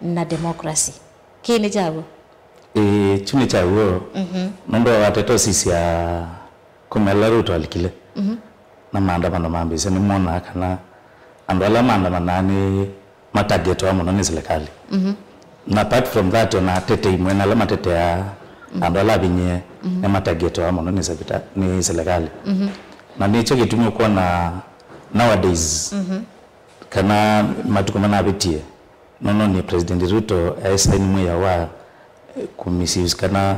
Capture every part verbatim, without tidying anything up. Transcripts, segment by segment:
na democracy. Kĩĩ nĩ kyaw'o? Ĩĩ, kyu nĩ kyaw'o. Mhm. Nũndũ wa watete ũsisya kũmela Ruto alikile. Mhm. Na maandamano mambĩĩsya, nĩmonaa kana andũ ala maandamanaa nĩ matargetwa mũno nĩ silikalĩ. Mhm. Na apart from that, ona atetei mwene ala mateteaa andũ ala avinyĩe nĩ matargetwa mũno nĩ sivita-, nĩ silikalĩ. Mhm. Na nĩkyo kĩtumi ũkwona nowadays, mhm, kana matukũ manavĩtie, nonoonie President Ruto esaini mwĩao wa, eh, kũmisuse kana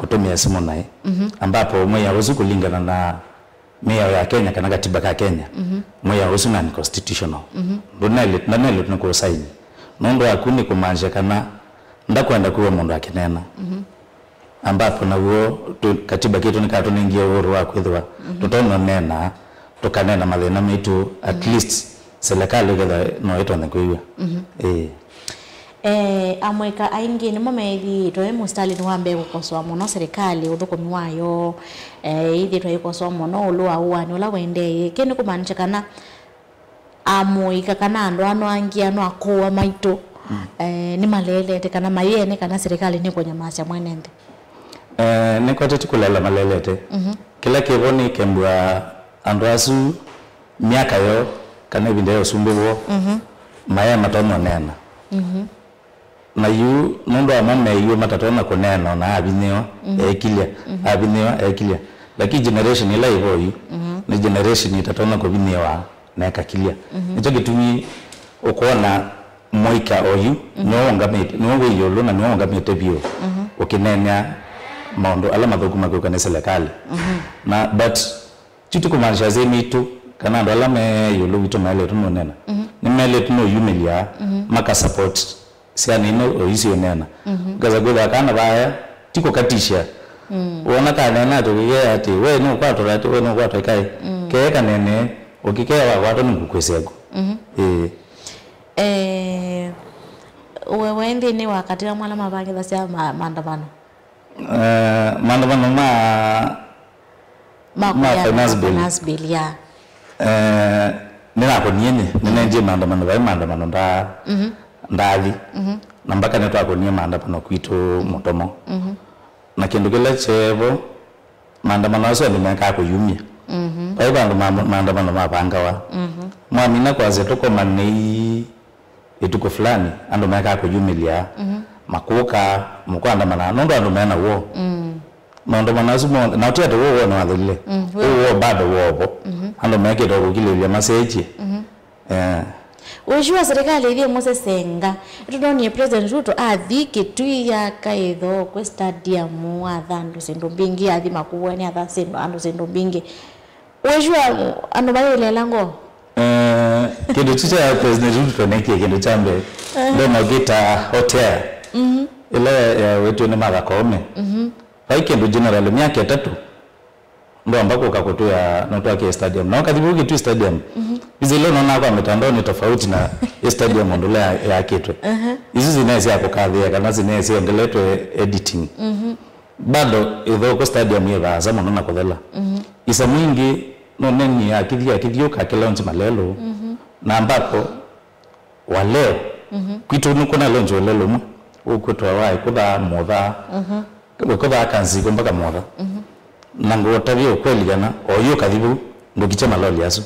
kũtũmĩa simũ naĩ. Mhm. Ambapo mwĩao ũsu kũlingana na mĩao ya Kenya kana katiba ka Kenya, mhm, mwĩao ũsu nĩ unconstitutional. Mhm. Ndũnaĩlĩtwe, ndanĩlĩtwe nĩ kũũsaini. Nũndũ waku nĩ kũmaanisha kana ndakwenda kwĩw'a mũndũ akĩneena. Mhm. Ambapo naw'o tũ-, katiba kitũ nĩkatũnengie ũhuru wa kwĩthĩwa, mhm, tũtonya ũneena, tũkaneena mathĩna maitũ, at, mhm, least silikalĩ ĩkethwa no ĩtonye kwĩw'a. Mhm. Ĩĩ. Eh, amũika aingĩ nĩmo meethĩĩtwe mũsitalĩnĩ wa mbee kũkosoa mũno silikalĩ, ũthũkũmi wayo, eh, ĩthĩĩtwe ĩkosoa mũno ĩũlũ wa ũaani ũla ũendee. Kĩĩ nĩ kũmaanisya kana amũika kana andũ ano angĩ ano akũa maitũ, mm, eh, nĩmaleelete kana mayĩene kana silikalĩ nĩkũnyamasya mwene nthĩ? Eh, nĩkwatĩtye kũleela maleelete. Mhm. Kĩla kĩvo nĩ kembwa andũ asu myaka yoo kana ĩvinda ya ũsumbĩ woo, mhm, maya matonya ũneena. Mhm. Na yu nũndũ amo meiwe matatonya kũneena ona avinyĩwa, mhm, ekilya, mhm, avinyĩwa, ekilya. Lakini generation ĩla ĩvo yu, mhm, nĩ generation ĩtatonya kũvinyĩwa na ĩkakilya. Mhm. Nĩkyo kĩtumi ũkwona mũika oyu, mhm, nĩwe ũngamĩte, nĩwe wĩ ĩũlũ na nĩwe ũngamĩte vyũ, mhm, ũkĩneenea maũndũ ala mathũku makwĩkwa nĩ silikalĩ. Mhm. Na, but, kyu ti kũmaanisya asyai maitũ kana andũ ala me ĩũlũ witũ maĩlĩtwe nũneena. Mhm. Nĩmaĩlĩtwe nũyumĩlya, mhm, makasupport syana ino o isu ineena. Mhm. Ũkesa kwĩthĩwa kana vaya ti kũkatisya. Mm. Wona kaneena atĩ ũkĩkea atĩ, "We nũkwatwa atĩ, we nũkwatwa ĩkaĩ." Mm. Kee kanene, ũkĩkea wakwatwa nĩngũkwĩsya ĩkw'ũ. Mhm. Ĩĩ. Eh, we, we nthĩnĩ wa katĩ wa ala mavangĩthasya ma-, maandamano? Eh, maandamano ma, ma ma kũya finance bill. Finance bill, yeah. Eh, nĩnakonie nyie, nĩnendie maandamano, vai maandamano nda-, mhm, ndathi. Mhm. Na mpaka nĩtwakonie maandamano kwitũ Mũtomo. Mhm. Na kĩndũ kĩla kyevo, maandamano asu andũ mekaa kũyumya. Mhm. Vai vandũ ma-, maandamano mavangawa. Mhm. Mwamina kwasya tũkomanei ĩtukũ fulani, andũ mekaa kũyumĩlya, mhm, makũka, mũkwandamana, nũndũ andũ mena woo. Mm. Maũndũ mana asu monthe, na ti atĩ woo woo nĩwathelile. Mm, woo. Ũu woo bado wovo. Mhm. Andũ mekĩte o kũkilĩlya maseĩkye. Mhm. Eh. Ũishi wa serikali ĩthiĩ mũsesenga. Nĩtũnonie President Ruto athi Kitui ya kaitho kwĩ stadium, atha andũ syĩndũ mbingĩ, athi Makueni, atha syĩndũ, andũ syĩndũ mbingĩ. Wĩsua andũ mayĩleela ngoo? Eh, kĩndũ kyu kya President Ruto nekie kĩndũ kya mbee. Aha. Ndona ũkĩta hotel. Mhm. Ĩla ya, yawetwe nĩ Martha Koome. Mhm. Vai kĩndũ generally myaka ĩtatũ. Ndwamba kũka kũtwĩa no twake stadium. Na ũkathi vau Kitui stadium. Mhm. Izi ĩla ũnonaa kwa mĩtandao nĩ tofauti na ĩ stadium ũndũ ũla ya-, yakĩtwe. Aha. Isu sinaĩ sya kũkathĩa kana sinaĩ syongeletwe editing. Mhm. Bado ĩthoko stadium yĩ vaasa mũno na kũthela. Mhm. Isamu ingĩ, no neni akĩthi, akĩthiũka akĩlaunch malelũ. Mhm. Na ambapo wa leo, mhm, kwitũ nĩ kuna launch wa lelũ ũmwe, ũkwĩtwa wa ĩkũtha mũtha, mhm, ĩkũtha kanzi ĩkũ mpaka mũtha. Mhm. Na ngũtavya ũkweli kana, oyu ũkathi vau, ndũkitye maloli asu.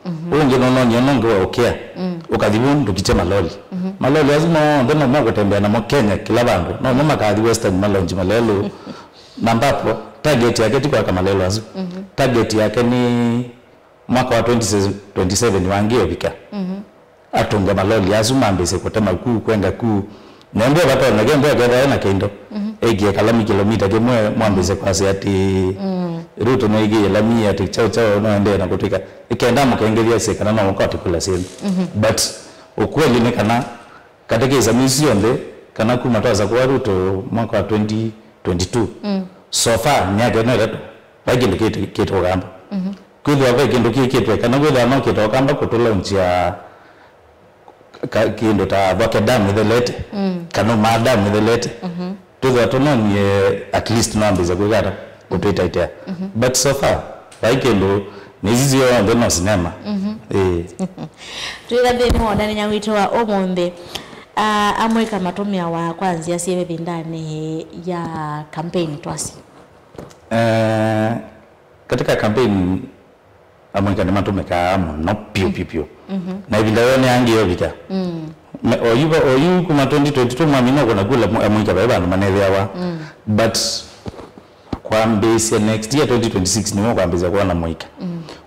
Mhm. Ũngĩ nũnonie nũngĩ wa ũkĩa, mm, ũkathi vu ndũkitye maloli. Mhm. Maloli asu monthe nomo kũtembea namo Kenya kĩla vandũ. Nomo makathi Western malaunch malelũ. Na ambapo, target yake ti kwaka malelũ asu. Mhm. Target yake nĩ mwaka wa twenty twenty-seven wangĩ ũvika. Mhm. Atũnge maloli asu mambĩĩsye kũtema kuu, kwenga kuu. Na ĩndĩ vatonya kĩndũ akethĩa na kĩndũ. Mhm. Ĩkie kalami kĩlomita kĩmwe mwambĩĩsye kwasya atĩ, mm, Ruto nĩwĩkĩie lami atĩ chao chao noendee na kũtwĩka. Ĩkenda mũkengethya sĩ kana no mũkwate kula syĩndũ. Mhm. But ũkweli nĩ kana katĩ ka isamu isu syonthe, kana kuma twasakũa Ruto mwaka wa twenty twenty-two, mm, so far myaka ĩno ĩtatũ, vai kĩndũ kĩtĩ-, kĩtĩ ũkamba. Mhm. Kwĩthĩwa ve kĩndũ kĩkĩtwe, kana kwĩthĩwa no kĩtĩ ũkamba kũtũlaunchia ka-, kĩndũ ta Thwake Dam ĩthelete, mm, kana Ũmaa Dam ĩthelete. Mhm. Twĩthĩwa tũnonie at least no ambĩĩsya kwĩka ata, kũtwĩtaĩtea. Mhm. But so far, vai kĩndũ, na ici syonthe no sinema. Mhm. Ĩĩ. Twĩka nthĩnĩ wa ũndanĩnya witũ wa ũmũnthĩ. A-, amũika matũmĩawa kwa nzĩa syĩva ĩvindanĩ ya campaign twasye? Eh, katika campaign, amũika nĩmatũmĩkaa mũno piũ, piũ, piũ. Na ĩvinda yoo nĩ angĩ yovika. Me-, oyu va-, oyu kuma twenty twenty-two mwamina ũkona kula mu-, amũika vai vandũ manethĩawa. But kwambĩĩsya next year, twenty twenty-six, nĩwe ũkwambĩĩsya kwona mũika.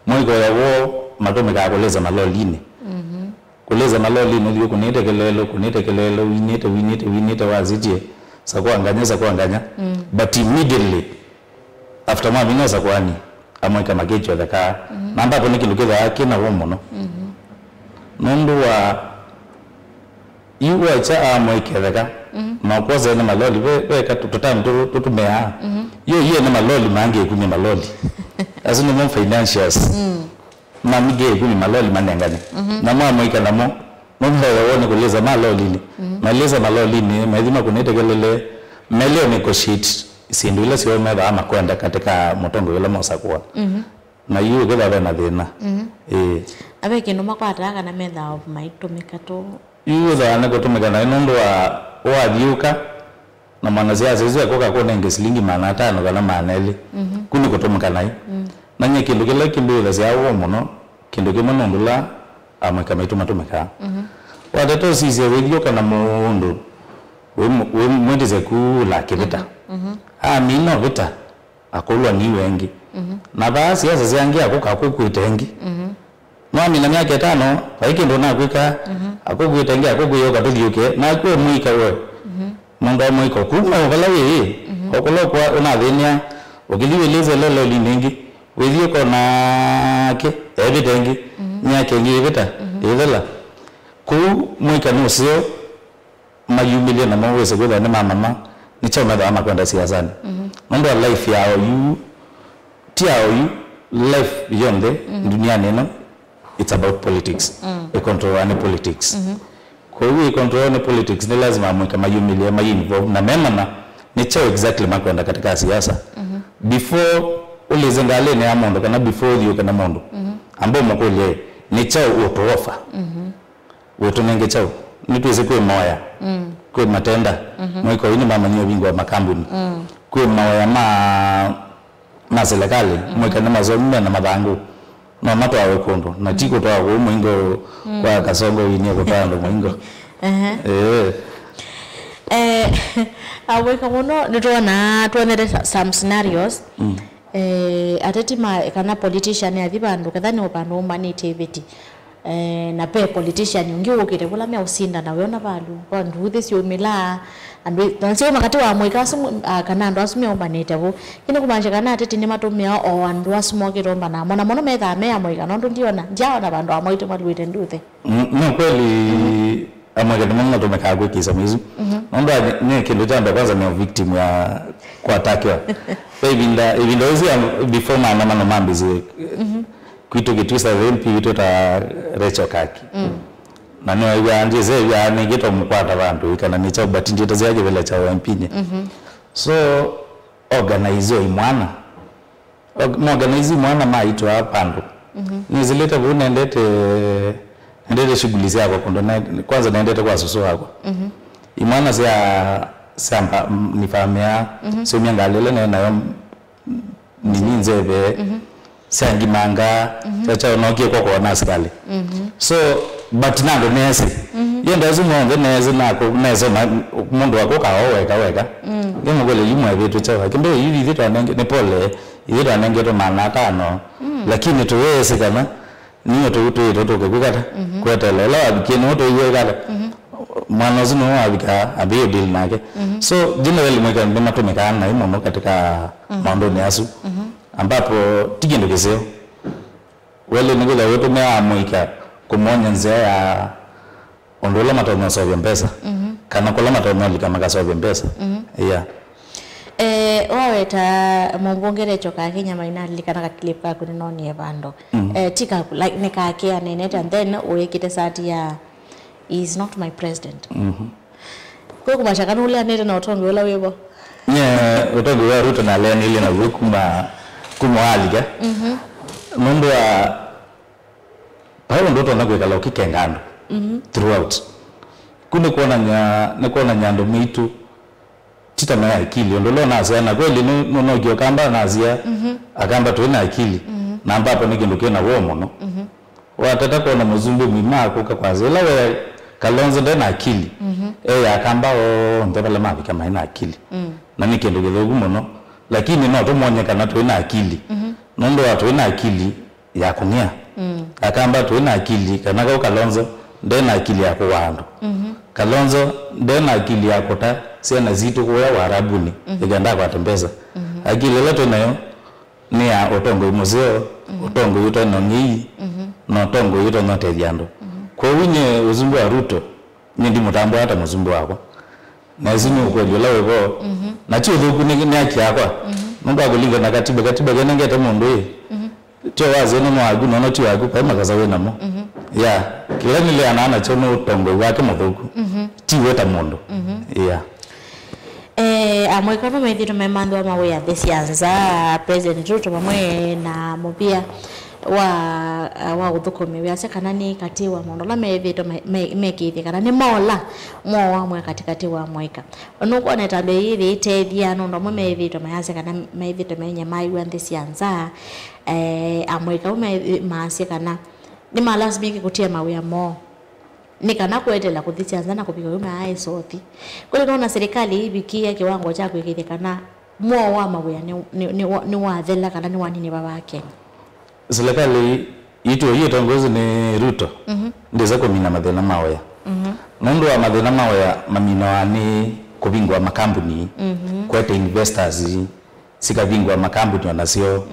Mũika ũya woo matũmĩkaa kũlĩsa malolinĩ. Kũlĩsa maloli nũthiĩ kũnĩte kelelo, kũnĩte kelelo, winĩte, winĩte, winĩte, wasĩtye, sakũa nganya, sakũa nganya. But immediately after mwamina sakuani, amũika makĩkyothekaa. Na ambapo nĩ kĩndũ kĩthaa kĩna woo mũno. Nũndũ wa yu wacha amũika etheka, na ũkwosea nĩ maloli, ve, ve katũ tũtani tũ-, tũtũmĩaa. Yu iye nĩ maloli mangĩ ĩkumya maloli. Asu nĩmo financials. Mamigĩe ĩkumi maloli manengane. Na mwamũika namo, mũmũthooya wone kũlĩsa malolinĩ. Malĩsa malolinĩ, maithi makũnĩte kelele, melio negotiate syĩndũ ila syoo methaa makwenda katika mũtongoi ũla mosakũa. Na yu ũkĩtha ve na thĩna. Ĩĩ. Na ve kĩndũ makwataa kana methaa maitũmĩka tũ? Yu ũthaa nĩ kũtũmĩka naĩ nũndũ wa wathiũka, na mwanasiasa ũsu akũka kũnenge silingi maana atano kana maana elĩ. Ku nĩ kũtũmĩka naĩ. Na nyie kĩndũ kĩla kĩmbĩthasya woo mũno, kĩndũ kĩmwe nũndũ la amũika maitũ matũmĩkaa. Watata ũsisya wĩthiũka na mũndũ wĩ mũ-, wĩ mwĩtĩsya kũla kĩvĩta. Amina ũvĩta, akũlwa nĩ wengĩ. Na vaa siasa syangĩ akũka kũkwĩte ĩngĩ. Nĩwamina myaka ĩtano, vai kĩndũ nakwĩka, akũkwĩte ĩngĩ, akũkwĩe ũkatũthiũke, naku e mũika we. Mũndũ wa mũika, kuma o vala wĩ, o kũla ũkwa-, ũnathĩnĩa, ũkĩthi wĩlĩse lololinĩ ĩngĩ, wĩthi ũkonake, evĩta ĩngĩ, myaka ĩngĩ ĩvĩta, ĩthela. Kũu mũika nĩ ũseo, mayumĩlye namo wĩse kwĩthwa nĩmamanya nĩ kyaũ methĩawa makwenda siasanĩ. Nũndũ wa life ya oyu, ti ya oyu, life yonthe duniani ĩno, it's about politics. Ĩkontrolwa nĩ politics. Kwoou ĩkontrolwa nĩ politics, nĩ lazima amũika mayumĩlye, mai involve, na memanya nĩ kyaũ exactly makwenda katika siasa. Before ũlĩse ngalĩnĩ ya mũndũ kana before ũthiũke na mũndũ, amba ũmũkũlye, nĩ kyaũ ũtũofa? Wĩtũnenge kyaũ? Nĩtwĩsĩ kwĩ maoya, kwĩ matenda, mũika ũyu nĩmamanyie ũvingũa makambuni, kwĩ maoya ma, ma silikalĩ, mũika nĩ masomi, mena mathangũ, no matwawe kũndũ, na ti kũtwawa kũu mũingo kwa kasongo winie kũtwaa andũ mũingo. Ehe. Ĩĩ. Eh, amũika mũno nĩtwonaa, twonete sa-, some scenarios. Eh, ateti ma, kana politician athi vandũ, ketha nĩ vandũ ũmanĩtye iveti. Eh, na pe politician ũngĩ ũkĩte vũla meũsindana, wĩona valũ, va nduuthĩ syũmĩlaa, andũ, na nsyũma katĩ wa mũika asu, ah, kana andũ asu meũmanĩte vu. Kĩĩ nĩ kũmaanisha kana ateti nĩmatũmĩaa o andũ asu mokĩte ũmbana, mona mũno methaa me amũika, nũndũ ndiona, ndyaona vandũ amũika maluĩte nduuthĩ. Mm, no kweli, amũika nĩmo matũmĩkaa kwĩkĩĩsya mĩisu. Nũndũ wa nĩ kĩndũ kya mbee kwanza nĩ victim ya kũatakiwa. Ve ĩvinda, ĩvinda ũsu ya before maandamano mambĩĩsye, kwitũ Kitui South M P witũ ta Rachel Kaki. Na nĩwaĩw'aa ndyĩsĩ ew'aa nĩngĩ tũmũkwata vandũ, kana nĩ kyaũ, but ndyĩtasya kĩvĩla kya M P-nĩ. So, organize o imwana. Ok, maorganize mwana maitwa vandũ. Nĩsĩlĩte vau nendete, nendete shughuli syakwa kũndũ ne-, kwanza nendete kwa susu wakwa. Imwana sya, sya mba-, m-, nifamĩa, syumya ngalĩ ĩla ne nayo, m-, nini nzeve, sya ngimanga, sya kyaũ nokie kwa kũona asikalĩ. So, but nandũ neesĩ. Yenda asu monthe neesĩ na kũ-, nesoma, mũndũ akũka o weka weka. Ngemũkũlya yu mwevĩtwe kyaũ? Akĩmbĩa yu ithyĩ twanenge, nĩ pole, ithyĩ twanengetwe maana atano, lakini tũyeesĩ kana nĩwe tũ-, twĩĩtwe tũke kwĩka ata? Kweteela. Ĩla wavikie nĩwe tũiw'e ĩka ata? Mwana ũsu nĩwe wavika, ambĩĩe deal nake. So, generally, mũika nĩmatũmĩkaa naĩ mũno katika maũndũnĩ asu, ambapo ti kĩndũ kĩseo. Weli nĩ kwĩthĩwa wĩtũmĩaa mũika kũmwony'a nzĩa ya ũndũ ũla matonya ũseũvya mbesa, kana kũla matonya ũlika makaseũvya mbesa. Yeah. Eh, waweta mũmbunge Rachel Kaki Nyamaina, nalilikana ka clip kaku nĩnonie vandũ. Eh, ti kaku, like, nĩ Kaki anenete, and then ũĩkĩte sati ya, "He is not my president." Kwĩ kũmaanisha kana ũleanĩte na ũtongi ũla wĩvo? Nye ũtongi wa Ruto naleanĩilye naw'o kuma, kuma walika. Nũndũ wa, vai ũndũ ũtonya kwĩkala ũkĩkenga andũ throughout. Kũ nĩ kwonany'a, nĩ kwonany'a andũ maitũ ti ta me akili. Ũndũ ũla ũnasya, na kweli nũ-, nũnokie Ũkamba nasya, Akamba twĩ na akili. Na ambapo nĩ kĩndũ kĩ na woo mũno. Watata kwona mũsumbĩ mũima akũka kwasya, ĩla we Kalonzo nde na akili. E ya Akamba onthe vala mavika maĩ na akili. Na nĩ kĩndũ kĩthũku mũno. Lakini no tũmwony'e kana twĩ na akili. Nũndũ wa twĩ na akili, ya kũng'ea. Akamba twĩ na akili, kana kau Kalonzo nde na akili ya kũwaa andũ. Kalonzo nde na akili ya kũta syana sitũ kũya Warabuni, ĩkenda akwate mbesa. Akili ĩla twĩ nayo nĩ ya ũtongoi mũseo, ũtongoi ũtonya ũng'ei, na ũtongoi ũtonya ũtethya andũ. Kwoou nyie ũsumbĩ wa Ruto, nyie ndimũtambũa ta mũsumbĩ wakwa. Na ĩsu nĩ ũkweli ũla wĩ vo. Na ti ũthũku, nĩ, nĩ haki yakwa. Nũndũ wa kũlingana na katiba, katiba kenengete mũndũ ĩ. Tio wasya nĩ waku, nono ti waku, vai makosa wĩ namo. Ya, kĩla nĩleanaa nakyo nĩ ũtongoi wake mũthũku. Ti we ta mũndũ. Ya. Eh, amwe kana methĩtwe memanthwa mawĩa nthĩ sya nza, President Ruto vamwe na mũvĩa wa, wa ũthũkũmi wĩasya kana nĩ katĩ wa maũndũ ala methĩtwe me-, me-, mekĩĩthye kana nĩ mola mwoo wa mwea katĩkatĩ wa mũika. Nũkwona ĩtambya yĩĩ yĩitethya nũndũ amwe methĩtwe mayasya kana methĩtwe menyamaĩw'a nthĩ sya nza, eh, amũika au me-, maasya kana nĩmalasimĩke kũtia mawĩa moo nĩ kana kweteela kũthi sya nza na kũvika yu mayaaĩsa ũthi. Kweli nona serikali ĩivikĩĩa kĩwango kya kwĩkĩĩthya kana mwoo wa mawĩa nĩ, nĩ, nĩ, nĩwathela kana nĩwaninĩva vaa Kenya? Serikali yitũ ĩĩ ĩtongoesye nĩ Ruto ndĩsa kũmina mathĩna ma wĩa. Nũndũ wa mathĩna ma wĩa maminawa nĩ kũvingũa makambuni, kwete investors, sikavingũa makambuni onasyo,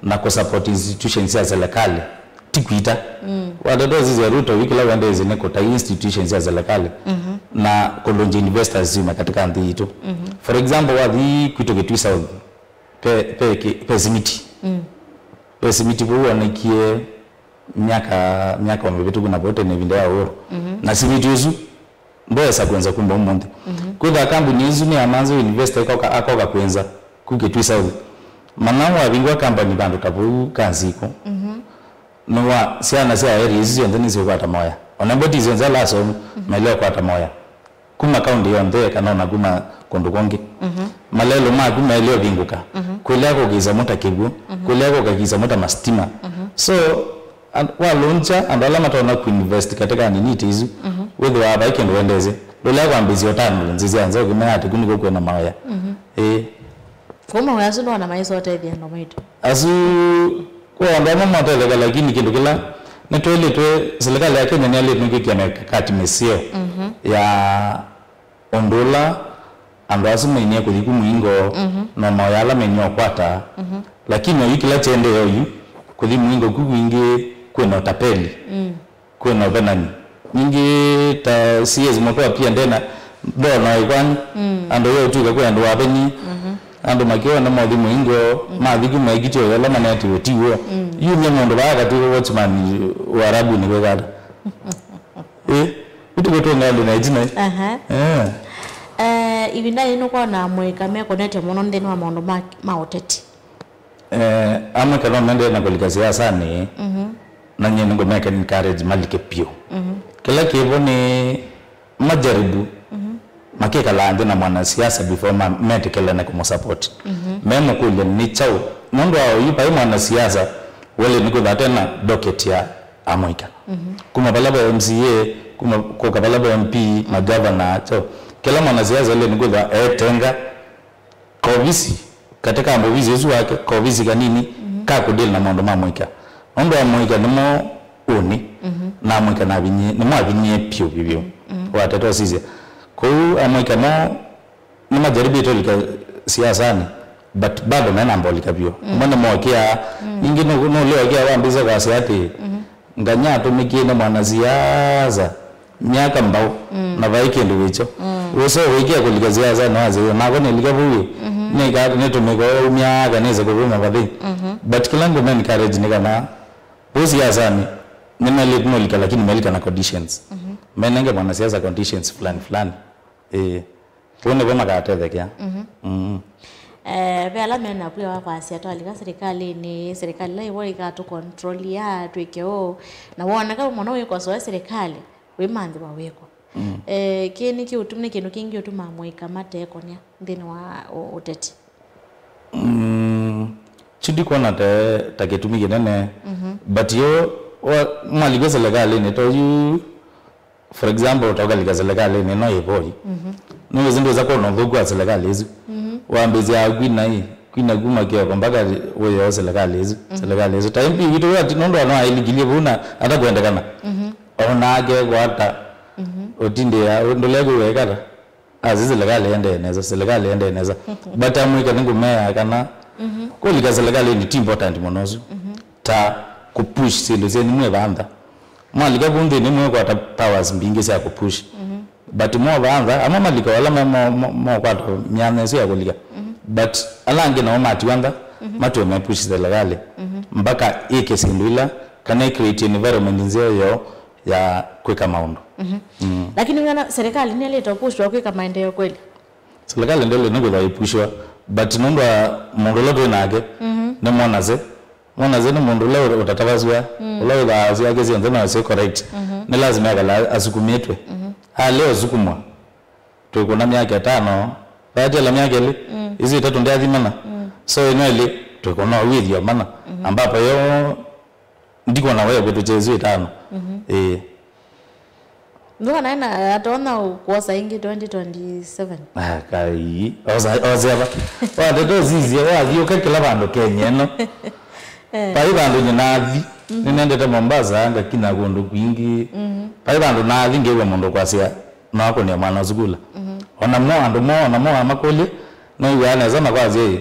na kũsupport institutions sya serikali, ti kwita. Watata ũsisya Ruto yu kĩla wendeesye nĩ kũtai institutions sya serikali na kũlũngya investors syume katika nthĩ yitũ. For example, wathi kwitũ Kitui South, pe, pe, ki- pe simiti. Pe simiti vau wonekie myaka, myaka mĩvĩtũku na vau tene ĩvinda ya Uhuru. Na simiti ũsu ndwesa kwĩnza kuma ũmũnthĩ. Kwĩthwa kambuni ĩsu nĩ amanza investor akoka, akoka kwĩnza ku Kitui South. Mana wavingwa company vandũ ta vau Kanziku. Nĩwa syana sya area isu syonthe nĩsiũkwata moya. Ona mboti syonthe ala asomu maĩle ũkwata moya. Kuma kaunti yonthe kana ona kuma kũndũ kũngĩ. Malelũ maku maĩle ũvingũka. Kũlea kũkĩsa mũta kĩw'ũ, kũlea kũkakĩsa mũta masitima. So, and- walũngya andũ ala matonya kuinvest katika nini ta isu, wĩthĩwa vai kĩndũ wendesye. Ndũlea kwambĩĩsya ũtanu nzĩ sya nza ũkĩmea atĩ ku nĩkw'o kwĩna mawĩa. Ĩĩ. Kuma wĩa asu nona maisotethya andũ maitũ. Asu kwa andũ amwe matetheka, lakini kĩndũ kĩla nĩtwĩlĩtwe, serikali ya Kenya nĩyaĩlĩte nĩkwĩkĩa mikakati mĩseo ya ũndũ ũla andũ asu mainie kũthi ku mũingo na mawĩa ala mainie ũkwata. Lakini oyu kĩla kyaendee oyu, kũthi mũingo ku kwingĩ kwĩna ũtapeli. Kwĩna ũvenani. Ningĩ ta C S Mũtũa pia ndena, ndona ĩkwani. Andũ yo ũtuĩka kwĩ andũ aveni. Andũ makĩona mothi mũingo, mathi kuma ekiti oyo ala manetiwe tiwo. Yu nĩ mũndũ vaa akatuĩka watchman Uarabuni kwĩkata. Ĩ, ũtuĩka tũnga andũ na itina. Aha. Eh. Eh, ivinda yĩĩ nũkwona amũika mekonete mũno nthĩnĩ wa maũndũ ma, ma ũteti. Eh, amwe kana mendee na kũlika siasanĩ, na nyie nĩngũmeka encourage malike piũ. Kĩla kĩvo nĩ majaribu makĩkalaa nthĩ na mwanasiasa before ma- metĩkĩlane kũmũsupport. Memũkũlya nĩ kyaũ? Nũndũ wa ũyu vai mwanasiasa wele nĩkwĩtha atena docket ya amũika. Kuma vala va M C A, kuma kũka vala va M P, magavana, so kĩla mwanasiasa wele nĩkwĩtha etenga kaovisi, katika ovisi ũsu wake, kaovisi kanini ka kũdeal na maũndũ ma mũika. Nũndũ wa mũika nĩmo ũnĩ, na mũika navinyie, nĩmo avinyie piũ vyũ vyũ. Watata ũsisya. Kwoou amũika mo nĩmajaribĩte ũlika siasanĩ, but bado menamba ũlika vyũ. Amwe nĩmokĩaa, ningĩ nũ- nũlĩokĩa wambĩsya kwasya atĩ, Nganya atũmĩkie nĩ mwanasiasa myaka mbau, na vai kĩndũ wĩkyo. Wĩseo wĩkĩa kũlika siasa nĩ wasĩwe, nakwa nĩlika vau ĩ, nĩka- nĩtũmĩka ũu myaka nĩse kũvuma vathĩ. But kĩla ngũma encourage nĩ kana vau siasanĩ nĩmelĩte nũlika, lakini melika na conditions. Menenge mwanasiasa conditions fulani fulani. Ĩĩ. Kũu nĩvo makatethekea. Eh, ve ala mena vwĩa wa kwasya twalika silikalĩnĩ, silikalĩ ĩla ĩvo ĩkatũkontrolĩa twĩke ũũ, na woneka mũno wĩkosoe silikalĩ, wĩmanthĩwa wĩkwa. Mm. Eh, kĩĩ nĩ kĩũtumi, nĩ kĩndũ kĩngĩ ũtumaa mũika matekonya nthĩnĩ wa ũ-, ũteti? Mm, kyu ndikwona ta, ta kĩtumi kĩnene. Mhm. But yo, wa-, mwalikwe serikalinĩ, to yu, for example, ta ũkalika serikalinĩ ĩno yĩ voi. Mhm. Nĩwĩsĩ ndwĩsa kwona ũthũku wa serikali ĩsu. Mhm. Wambĩĩsya kwina ĩ, kwina kuma kĩoko mpaka wĩoo serikali ĩsu, mhm, serikali ĩsu. Ta M P witũ wĩ ati nũndũ ano ailikilie vau na atakwendekana. Mhm. Onake kwata, mhm, ũtindĩa, ndũlekũwekata. Asi serikali ĩendee nesa, serikali ĩendee nesa. But amwĩka nĩngũmeea kana, mhm, kũlika serikalinĩ ti important mũno ũsu. Mhm. Ta kũpush syĩndũ syenyu mwĩ vantha. Mwalika kũu nthĩnĩ mwĩkwata powers mbingĩ sya kũpush. Mhm. But mo vantha, amwe malika ala me mo, mo, mokwata myanya ĩsu ya kũlika. Mhm. But ala angĩ nao matiwa ntha, mhm, matue mepush serikali. Mhm. Mpaka ĩke syĩndũ ila, kana ĩ create environment nzeo yo ya kwĩka maũndũ. Mhm. Mm. Lakini wĩona serikali nĩyĩlĩte ũpushwa kwĩka maendeeo kweli? Serikali ndĩlĩ nĩ kwĩthwa ĩpushwa, but nũndũ wa mũndũ ũla twĩ nake, mhm, nĩ mwanase. Mwanase nĩ mũndũ ũla ũ-, ũtatavasw'a, mm, ũla wĩthaa syake syonthe no syĩ correct. Mhm. Nĩ lazima ekala asukumĩtwe. Mhm. Alea ũsukumwa, twĩkũna myaka ĩtano, vaatĩla myaka ĩlĩ, mm, isu itatũ ndyathimana. Mm. So ĩno ĩlĩ, twĩkũna wĩthio mana. Mhm. Ambapo yo ndikwona we kwĩtũkya isu ĩtano. Mhm. Ĩĩ. Nthũa naĩ na atonya kwosa ĩngĩ twenty twenty-seven. Ah, kai. Osa, oseva. Watete ũsisye, wathiũka kĩla vandũ Kenya ĩno. Eh. Vai vandũ nyinathi. Mhm. Nĩnendete Mombasa, ngakinya kũndũ kwingĩ. Mhm. Vai vandũ nathi ngĩw'a mũndũ kwasya, no akũnĩe mwana sukula. Mhm. Ona mo andũ mo, ona mo amakũlye, noiw'aa nesa makwasya, ĩ,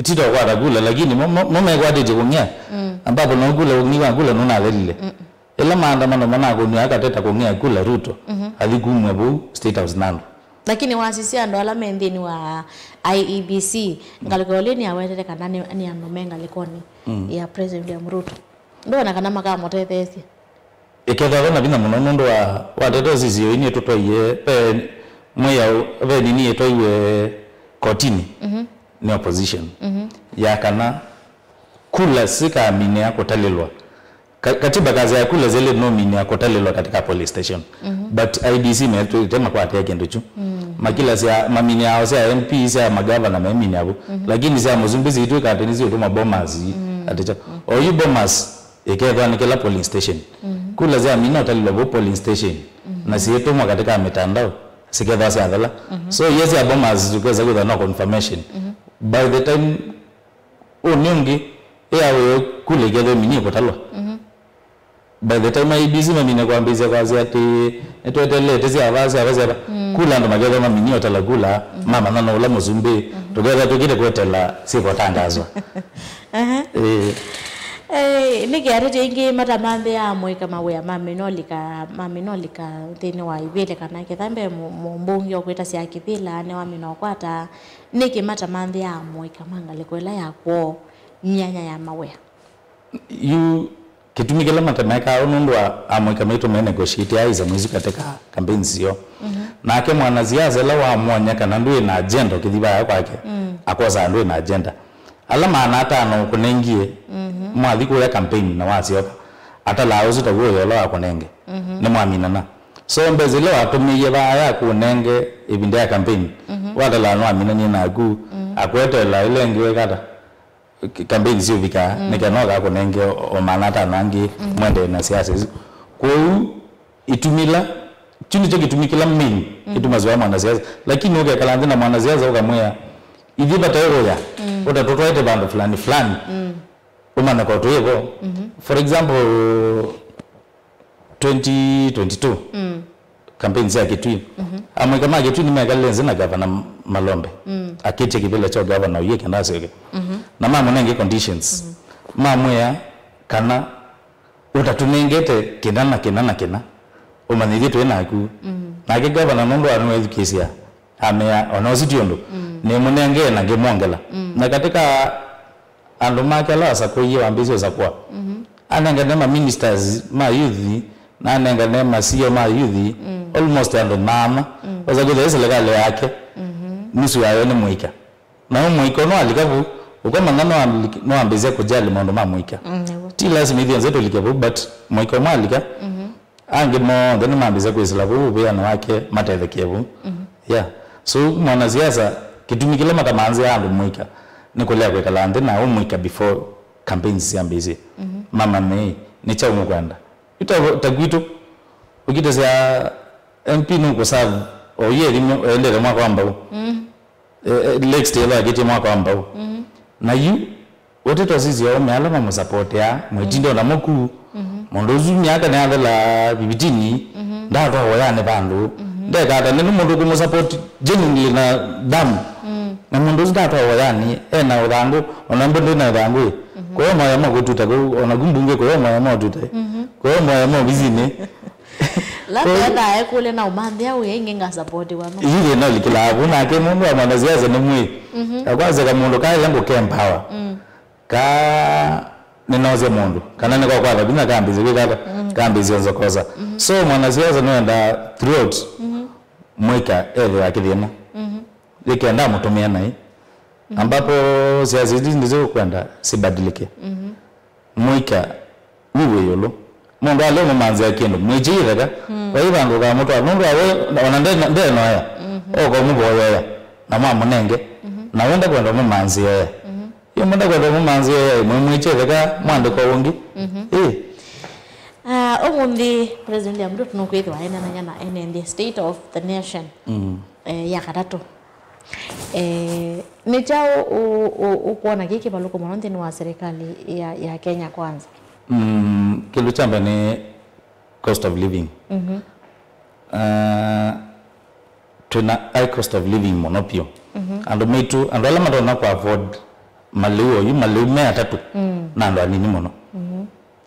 tito kwata kula, lakini mo, mo, mo mekwatĩtye kũng'ea. Mm. Ambapo no kula, ũng'i wa kula nũnathelile. Mm. Ĩla maandamano manakũnw'a akateta kũng'ea kula Ruto, mhm, athi kumw'a vau State House nando. Lakini wasisya andũ ala me nthĩnĩ wa I E B C, ngalĩko ĩlĩ nĩyawetete kana nĩ, nĩ andũ me ngalĩkonĩ, mm, ya President William Ruto. Ndona kana makamũtetheesya. Ĩkethĩwa ve na vinya mũno nũndũ wa, wa ndeto isu sio ini tũtwaie, ve mwĩao, ve nini ĩtwaiwe kotini, mhm, nĩ opposition. Mhm. Ya kana kula sikaminĩa kũtalĩlwa. Ka-, katiba kasya kula zile no minĩa kũtalĩlwa katika polling station. Mhm. But I E B C metwĩte makwatĩa kĩndũ kyu. Mm. Makila sya, maminĩao sya M P, sya magavana meminĩa vu. Mhm. Lakini sya mũsumbĩ sitwĩka atĩ nĩsiũtũma Bomas, mm, atĩ kyo. Mm. Oyu Bomas, ĩkethwa nĩ kĩla polling station. Mhm. Kula sya mina ũtalĩlwa vau polling station, mhm, na siĩtũmwa katika mitandao, sikethwa syathela. Mhm. So, yes, ya Bomas tukesa kwĩthwa no confirmation. Mhm. By the time, ũnĩ ũngĩ, ĩya wĩo kula ĩkethwa ĩminĩe kũtalwa. Mhm. By the time I E B C mamine kwambĩĩsya kwasya atĩ nĩtweteelete syava, syava, syava, mm, kula andũ makethwa maminie ũtala kula, mhm, mamanya no ũla mũsumbĩ, mhm, tũkethwa tũkĩte kwetela syĩkũtangazwa. Aha. Ĩĩ. Eh, nĩkĩ ateti aingĩ matamanthĩaa amũika mawĩa mamina ũlika, mamina ũlika nthĩnĩ wa ivĩla, kana ketha mbee mũ-, mũmbunge ũkwĩtasya kĩvĩla nĩwamina ũkwata, nĩkĩ matamanthĩaa amũika ma ngalĩko ĩla ya kwoo myanya ya mawĩa? Yu kĩtumi kĩla matemekaa ũu nũndũ wa amũika maitũ me negotiate aiza mwĩsu katika campaign sio. Mhm. Nake mwanasiasa ĩla wamwony'a kana ndwĩ na agenda ũkĩthi vaya kwake, mm, akosaa ndwĩ na agenda. Ala maana atano ũkũnengie, mhm, mwathi kũya campaign na wasyoka, atalaa ũsu ta wũya ũla wakũnenge. Mhm. Nĩmwaminana. So mbesa ila watũmĩie vaya kũnenge ĩvinda ya campaign, mhm, watalaa nwaminanie naku, mm, akwetela ĩla ĩngĩ wekata. K-, campaign syũvika, mm, nĩkenda ũkakũnenge o, o maana atano angĩ, mm, mwendee na siasa isu. Kwoou, itumi ila, kyu nĩkyo kĩtumi kĩla main, mm, kĩtumasya mwanasiasa. Lakini ũkekala nthĩ na mwanasiasa ũkamwĩa, ithyĩ vataĩ ũya, mm, ũtatũtwaĩte vandũ fulani fulani, mm, ũmanya kwa tũĩ vo. Mhm. For example, twenty twenty-two, mm, campaign sya Kitui. Mhm. Amũika ma Kitui nĩmekalile nzĩ na Gavana Malombe. Mm. Akĩtye kĩvĩla kya gavana ũyĩ kenda asyoke. Mhm. Na mamũnenge conditions. Mhm. Mamwĩa kana ũtatũnengete kĩna na kĩna na kĩna, ũmanye ithyĩ twĩ naku. Mm. Nake gavana nũndũ anĩwethukĩĩsya, amea, ona ũsu ti ũndũ. Mm. Nĩmũnengee na ngĩmwongela. Mm. Na katika andũ make ala wasakũie wambĩĩsye ũsakũa. Mhm. Anengane ma ministers ma youth, na anengane ma C E O ma youth, mm, almost andũ maana. Mm. Osa kwĩthĩa ĩ serikali yake, mhm, nusu yayo nĩ mũika. Na ũ mũika ũno alika vu, ũkamanya no ambi-, no ambĩĩsya kũjali maũndũ ma mũika. Mm, nĩguo. Ti lazima ithyĩ onthe tũlike vu, but mũika ũmwe alika, mhm, Angĩ monthe nĩmambĩĩsya kwĩsĩla vau ũvĩanĩ wake matethekee vau. Yeah. So, mwanasiasa, kĩtumi kĩla matamanzĩaa andũ mũika nĩ kũlea kwĩkala nthĩ na ũ mũika before campaigns syambĩĩsye. Mamanye nĩ kyaũ mũkwenda. Yu ta, ta kwitũ, ũkitesya M P nũkũserve o yu ethimwe, endete mwaka wa mbau. Eh, eh, Lakes Taylor akĩtie mwaka wa mbau. Na yu, ũtete osisi aũme ala mamũsapotea, mwĩtinde ona mũku. Mũndũ ũsu myaka nĩathela vivitini, ndatwa woyanĩ vandũ. Ndekata nĩ mũndũ kũmũsapoti genuinely na damu. Na mũndũ ũsu ndatwa woyanĩ, ena ũthangũ, ona mbũ ndĩna ũthangũ ĩ. Kũyo moya mokũtuta kũu, ona ku mbunge kũyo moya motute. Kũyo moya movisinĩ. Labda ethaa ekũlya na ũmanthĩa wĩa ingĩ ngasapotiwa no. Ĩĩ, no likĩlaa vu nake nũndũ wa mwanasiasa nĩ mwĩĩ. Akwaseka mũndũ kaĩla ngũke empower. Ka nĩnoosya mũndũ. Kana nĩkokwatha vinya kambĩsya kwĩkata, kambĩsya nzokosa. So mwanasiasa nĩwenda throughout mũika ethĩwa kĩthĩna. Ĩkenda mũtũmĩa naĩ. Ambapo siasa ithi ndizo kwenda sibadilike. Mũika wĩ wĩ ĩũlũ. Mũndũ alea ũmũmanzĩa kĩndũ, mwĩkye itheka, vai vandũ ũkamũtwaa. Nũndũ awe, ona ndena-, ndenoya, oka ũmũvoyoya, na mwamũnenge, na we ndakwenda ũmũmanzĩoya. Ĩ, mwenda kwenda ũmũmanzĩoya, ĩ, mwĩmwĩkye itheka, mwandĩka ũngĩ. Ĩ. Ah, ũmũnthĩ, President William Ruto nũkwĩthĩwa enananya na ene nthĩ State of the Nation, eh, ya katatũ. Eh, nĩ kyaũ ũ-, ũ-, ũkwona kĩ kĩvalũko mũno nthĩnĩ wa serikali ya, ya Kenya Kwanza? Mm, kĩndũ kya mbee nĩ cost of living. Uh, twĩna high cost of living mũno piũ. Andũ maitũ, andũ ala matonya kũ afford malĩu oyu, malĩu me atatũ, na andũ anini mũno.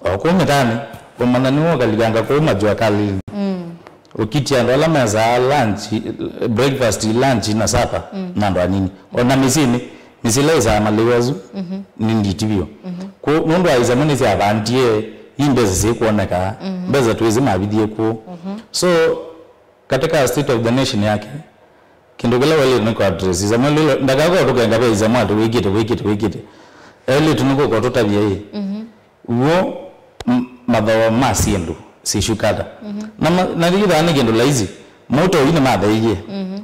O kũu mĩtaanĩ, ũmanya nĩwe ũkalikanga kũu majua kalini. Ũkitia andũ ala mesaa lunch, breakfast, lunch na supper, na andũ anini. O na mĩsyĩnĩ, mĩsyĩ ĩla ĩsaa malĩu asu nĩ nditi vyũ. Kũ-, nũndũ wa isamũ nĩsyavandie, ii mbesa syĩkwoneka, mbesa twĩsĩ mavithie kũu. So, katika state of the nation yake, kĩndũ kĩla waĩlĩte nĩ kũ address isamũ lilo, ndakakoe tũkenga ve isamũ atĩ wĩkĩte, wĩkĩte, wĩkĩte. Elĩtu nĩ kũkotũtavya ĩ. W'o, m-, mathooa ma syĩndũ syĩshukata. Na ma-, na yĩthĩawa nĩ kĩndũ laisi. Mauta oyu nĩmatheeie.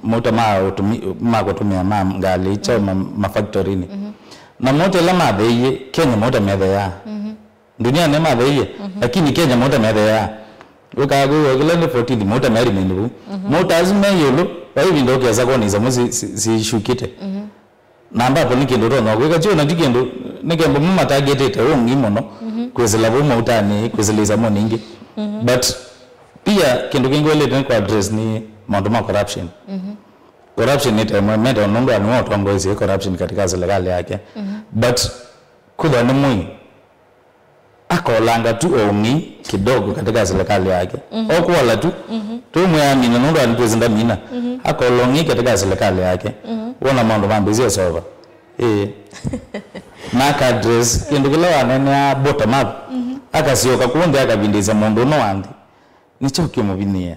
Mauta ma ũtũmi-, ma kũtũmĩa ma ngalĩ, kyaũ ma, ma factory-inĩ. Na mauta ĩla matheeie, Kenya mauta metheeaa. Duniani nĩmatheeie, lakini Kenya mauta metheeaa. Wĩkaa kwĩw'a kĩla nĩ fourteen, mauta me remain vau. Mauta asu me ĩũlũ, vai ĩvinda ũkesa kwona isamũ si, si, sishukĩte. Na ambapo nĩ kĩndũ ũtonya kwĩka, kyo na ti kĩndũ, nĩ kembo mo matargetĩte ũng'i mũno, kwĩsĩla vau mautanĩ, kwĩsĩla isamũnĩ ingĩ. But pia kĩndũ kĩngĩ waĩlĩte nĩ kũ address nĩ maũndũ ma corruption. Corruption nĩ temwe mete nũndũ anĩwe ũtongoesye corruption katika serikali yake. But kũthwa nĩ mwĩĩ, akolanga tu o ũng'i kidogo katika serikali yake. Okola tu. Tũmwĩa amina nũndũ anĩ twĩsĩ ndamina. Akola ũng'i katika serikali yake. Wona maũndũ mambĩĩsye sova. Ĩĩ. Na aka address kĩndũ kĩla waneenea bottom up. Akasyoka kũu nthĩ akavindĩsya mũndũ ũno wa nthĩ. Nĩkyo kĩmũvinyĩĩa.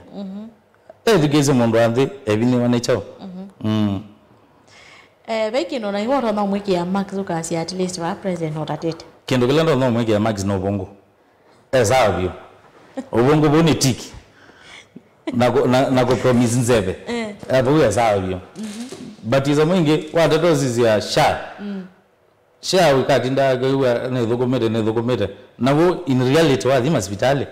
Ethukĩĩsye mũndũ wa nthĩ evinyĩwa nĩ kyaũ? Mm. Eh, ve kĩndũ na iwe ũtonya ũmwĩkĩa marks ũkasya at least va president ũtatĩte? Kĩndũ kĩla ndonya ũmwĩkĩa marks nĩ ũvũngũ. E sawa vyũ. Ũvũngũ vau nĩ tick. Na kũ-, na, na kũ promise nzeve. Eh. Eh, vau e sawa vyũ. But isamũ ingĩ, watata ũsisya SHA. SHA ũkatinda akĩw'a nĩthũkũmĩte, nĩthũkũmĩte. Na w'o in reality wathi masivitalĩ.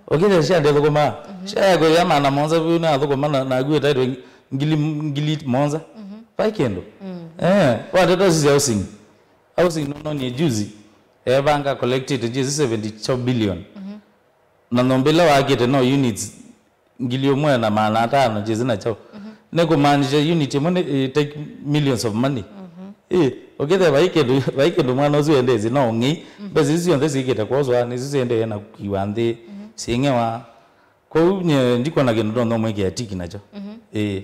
Ũkĩthĩa SHA ndĩthũkũmaa. SHA yakwĩthĩa maana mũonza vyũ nĩyathũkũma na, na akw'ĩtaĩtwe ngili, ngili mũonza. Vai kĩndũ. Eh, watata ũsisya housing. Housing nũnonie juzi. Evanga collectĩte juzi seventy billion. Na nyũmba ĩla wakĩte no units ngili ũmwe na maana atano, jĩsĩ na kyaũ. Nĩ kũmaanisha unit ĩmwe nĩ, it take millions of money. Ĩ, ũkĩthĩa vai kĩndũ, vai kĩndũ mwana ũsu endesĩ, no ũng'ei. Mbesa isu syonthe syĩkĩte kwoswa, nĩsu siendee na kũkiwa nthĩ, syĩng'ewa. Kwoou nye ndikwona kĩndũ ndonya ũmwĩkĩa tiki nakyo. Ĩ.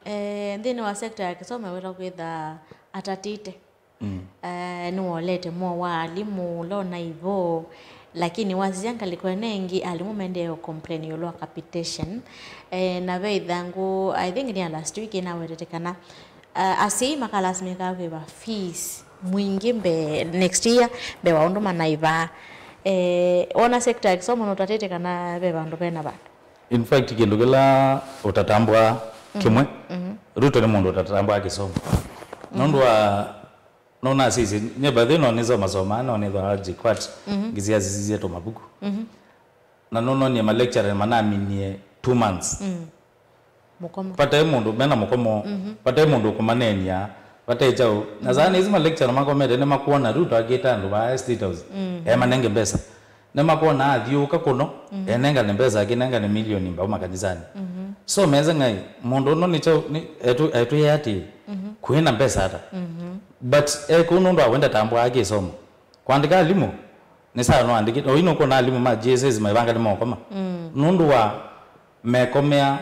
Eh, nthĩnĩ wa sector ya kĩsomo wĩta kwĩtha atatĩte. Eh, nĩwolete mwo wa alimũ, ũla ũnaĩ vo, lakini wasisya ngalĩko ĩno ĩngĩ, alimũ maendee ũcomplain ĩũlũ wa capitation. Eh, na ve ĩthangũ, I think nĩ ya last week, ĩnawetete kana, eh, asyai makalasimĩkaa kwĩva fees mwingĩ mbee, next year, mbee wa ũndũ manaĩvaa. Eh, wona sector ya kĩsomo nũtatĩte kana ve vandũ vena vandũ? In fact, kĩndũ kĩla ũtatambũa kĩmwe, Ruto nĩ mũndũ ũtatambũa kĩsomo. Nũndũ wa, nũnasisye, nye by the way, no nĩsomasomaa, no nĩthwaa J quat, ngĩsiasisye tũmavuku. Na nũnonie ma lecturer manaminie two months. Mũkomo. Vate mũndũ mena mũkomo, vate mũndũ ũkũmaneenia, vate kyaũ. Na saa nĩsi ma lecturer makomete nĩmakwona Ruto akĩta andũ vaa State House, emanenge mbesa. Nĩmakwona athiũũka kũno, enengane mbesa, akĩnengane milioni mbau makanisanĩ. So mese ng'ai, mũndũ ũno nĩ kyaũ, nĩ, etũ-, etwĩe atĩĩ, kwĩna mbesa ata? But e kũu nũndũ wa we ndatambũaa kĩsomo. Kwandĩka alimũ, nĩ saa no andĩkĩte. Oyu nũkwona alimũ ma J S S maivanga nĩ mokoma. Nũndũ wa mekomea,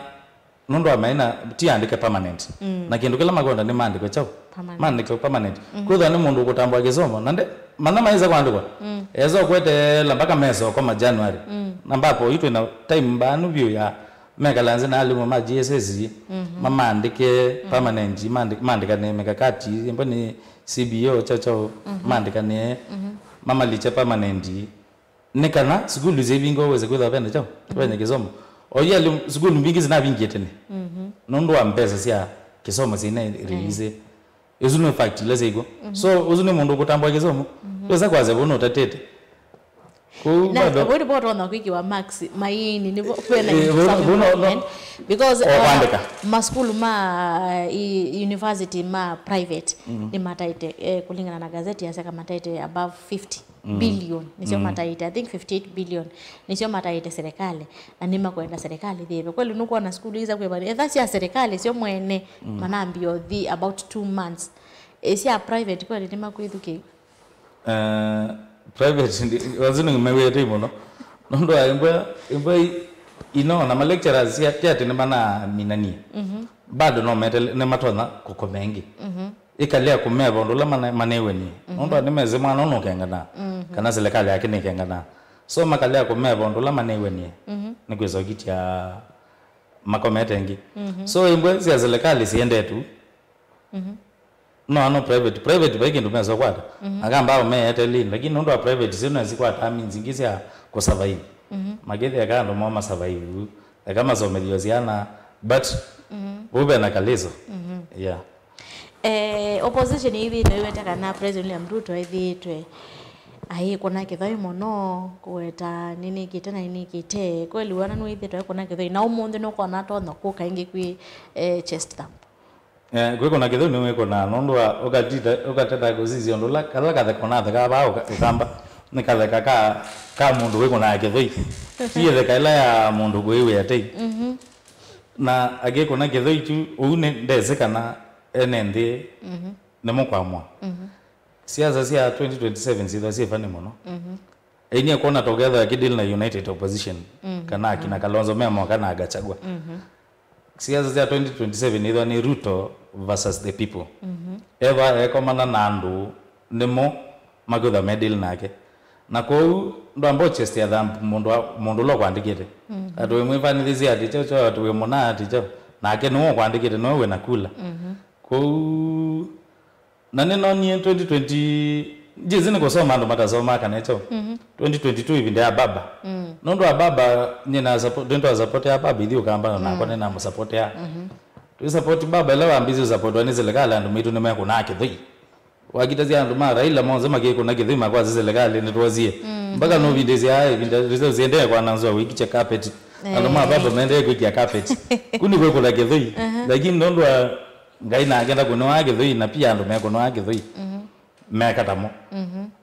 nũndũ wa maina, ti andĩke permanent. Na kĩndũ kĩla makwenda nĩ maandĩkwe kyaũ? Permanent. Maandĩkwe permanent. Kwĩthwa nĩ mũndũ ũkũtambũa kĩsomo, na nde, mana maĩsa kwandĩkwa. Esa ũkweteela mpaka mesa ũkoma January. Na mbapo oyu twĩna time mbaanu vyũ ya mekala nzĩ na alimũ ma J S S, mamaandĩke permanent, maandĩ-, maandĩkane mikakati, imbo nĩ C B O, kyaũ kyaũ, maandĩkanĩe, mamalikye permanent, nĩ kana sukulu syĩvingwa wĩse kwĩthwa vene kyaũ, vene kĩsomo. Oyu alimũ, sukulu mbingĩ sinavingĩe tene nũndũ wa mbesa sya kĩsomo syĩna release. Ĩsu nĩ fact ila syĩkw'o. So ũsu nĩ mũndũ ũkũtambũa kĩsomo, ndwĩsa kwasya vau nũtatĩte. Kũu na bado vau nĩvo ũtonya kwĩkĩwa marks mainĩ, nĩvo kwĩna Eh, vau- vau no- no- improvement. Because o uh, kwandĩka. Masukulu ma uh, i- university ma private nĩmataĩte eh, kũlingana na gazeti yaseka mataĩte above fifty billion nĩsyo mataĩte, I think fifty-eight billion nĩsyo mataĩte serikali, na nĩmakwenda serikali ĩthĩĩve. Kweli nũkwona sukulu isa kwĩva etha sya serikali syo mwene manambia ũthi about two months. Eh, sya private kweli nĩmakwĩthukĩĩw'a? Eh, private ndi- wazinu nĩmewĩtei mũno nũndũ wa imbwa imbwa i- ino na ma lecturers ya ti atĩ nĩmanaminanie. Bado no metele nĩmatonya kũkoma ĩngĩ. Ĩkalea kũmeva ũndũ ũla mana- manewenie nũndũ wa nĩmesĩ mwana ũnũkenganaa kana serikali yake nĩkenganaa. So makalea kũmeva ũndũ ũla manewenie nĩkwĩsokitya makomete ĩngĩ. So imbwa sya serikali siendetũ. No ano private private vai kĩndũ mesa kwata akamba aũmeete lini, lakini nũndũ wa private sio nesi kwata means ingĩ sya kũsurvive. Makĩthi eka andũ moo masurvive, eka masomethio syana, but vau vena kalĩso. Yeah. Eh, opposition ĩthĩĩtwe ĩwete kana President William Ruto ĩthĩĩtwe ayĩkũna kĩthoi mũno, kũweta nĩnĩkĩte na nĩnĩkĩte. Kweli wona nĩwĩthĩĩtwe ayĩkũna kĩthoi, na ũmũnthĩ nũkona atonya kũka ĩngĩ kwĩ eh, chest thump? Eh, kwĩkũna kĩtheu nĩwĩkũnaa nũndũ wa ũkatita- ũkateta kũsisya ũndũ ũla kala katheka ũnathekaa vaa ũka- ũkamba nĩ katheka ka, ka mũndũ wĩkũnaa kĩthũi. Ti ĩtheka ĩla ya mũndũ kwĩwĩa tei. Na akĩkũna kĩthũi kyu ũu nĩ ndesĩ kana ene nthĩ nĩmũkwamũa. Siasa sya twenty twenty-seven syĩthwa syĩ funny mũno. Ĩinie kwona toketha akĩdeal na United Opposition kana akina Kalonzo me moka na Gachagua. Siasa sya twenty twenty-seven ithwa nĩ Ruto versus the people. Ethwa ekomana na andũ nĩmo makwĩthwa me deal nake. Na kwoou ndwamba chest ya thump mũndũ wa- mũndũ ũla ũkwandĩkĩte. Atĩ wĩ mwĩvanĩthĩsya atĩ kyo kyo atĩ wĩ mũna atĩ kyo. Nake nĩwe ũkwandĩkĩte nĩwe wĩna kula. Kwoou Na nĩnonie twenty twenty, njĩsĩ nĩ kũsoma andũ matasomaa kana kyaũ. Twenty twenty-two ĩvinda ya baba. Nũndũ wa baba, nyie na support, nĩtwa support ya baba ithyĩ ũkamba na nakwa nĩnamũsupport ya. Twĩ support baba ĩla wambĩĩsye ũsupportwa nĩ serikali andũ maitũ nĩmekũnaa kĩthũi. Wakitasya andũ ma Raila monthe makĩkũna kĩthũi makwasya serikali nĩtwosie. Mpaka nũvindĩsya ĩvinda results iendee kwananzwa wĩkĩkya carpet. Andũ ma baba maendee kwĩkĩa carpet. Ku nĩ kwĩkũna kĩthũi. Lakini nũndũ wa Ngai nake ndakũnĩwaa kĩthũi na pia andũ mekũnĩwaa kĩthũi meka tamo.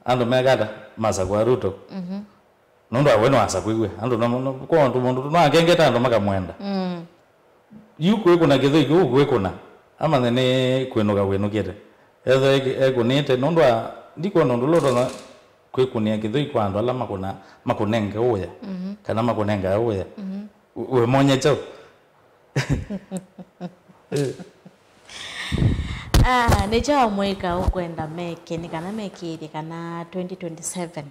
Andũ meka ata? Masakũa Ruto. Nũndũ wa we nĩwasakũiw'e. Andũ no- no- kwa ũndũ mũndũ nĩwakengete andũ makamwenda. Yu kwĩkũna kĩthũi kĩu kwĩkũna. Amanye nĩ kwĩnũka wĩnũkĩte. Ethwa ekĩ- ekũnĩte nũndũ wa ndikwona ũndũ ũla ũtonya kwĩkũnĩa kĩthũi kwa andũ ala makũna- makũnenge ũya kana makũnengae ũya. Wĩmonye kyaũ? Ah, nĩ kyaũ amũika ũkwenda meke nĩ kana mekĩĩthye kana twenty twenty-seven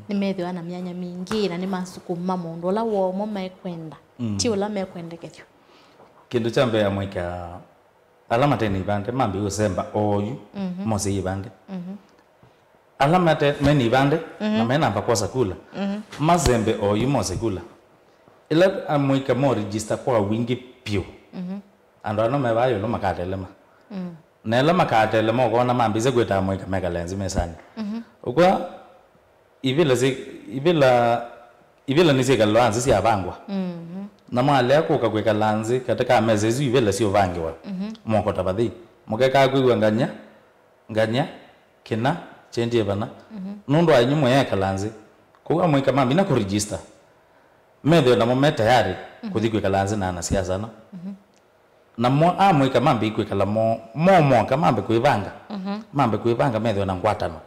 nĩmethĩwa na myanya mingĩ na nĩmasukuma mũndũ ũla woomo mekwenda ti ũla mekwendekethw'a? Kĩndũ kya mbee amũika ala mate na ivande mambĩĩe ũsemba oyu mose ivande. Ala mate, mena ivandĩ, na mena namba kwosa kula, masembe oyu mose kula. Ĩla amũika mo register kwa wingĩ vyũ, andũ ano me vaa ĩũlũ makatelema. Na ĩla makatelema, ũkona mambĩĩsya kwĩta amũika mekale nzĩ mesanĩ. Ũkw'a ivĩla syĩ, ivĩla, ivĩla nĩsyĩkalwa nzĩ syavangwa. Na mwalea kũka kwĩkala nzĩ katĩ ka mesa isu ivĩla syũvangĩwa, mokota vathei, mũkekaa kwĩw'a ngany'a, ngany'a, kĩna, kyendie vana. Nũndũ wa inyu mũyekala nzĩ. Kwoou amũika mamina kũregister, methĩwe namo me tayarĩ kũthi kwĩkala nzĩ na anasiasa ana. Namo amũika mambĩĩ kwĩkala mo, mo moka, mambe kwĩvanga. Mambe kwĩvanga, methĩwe na ngwatano.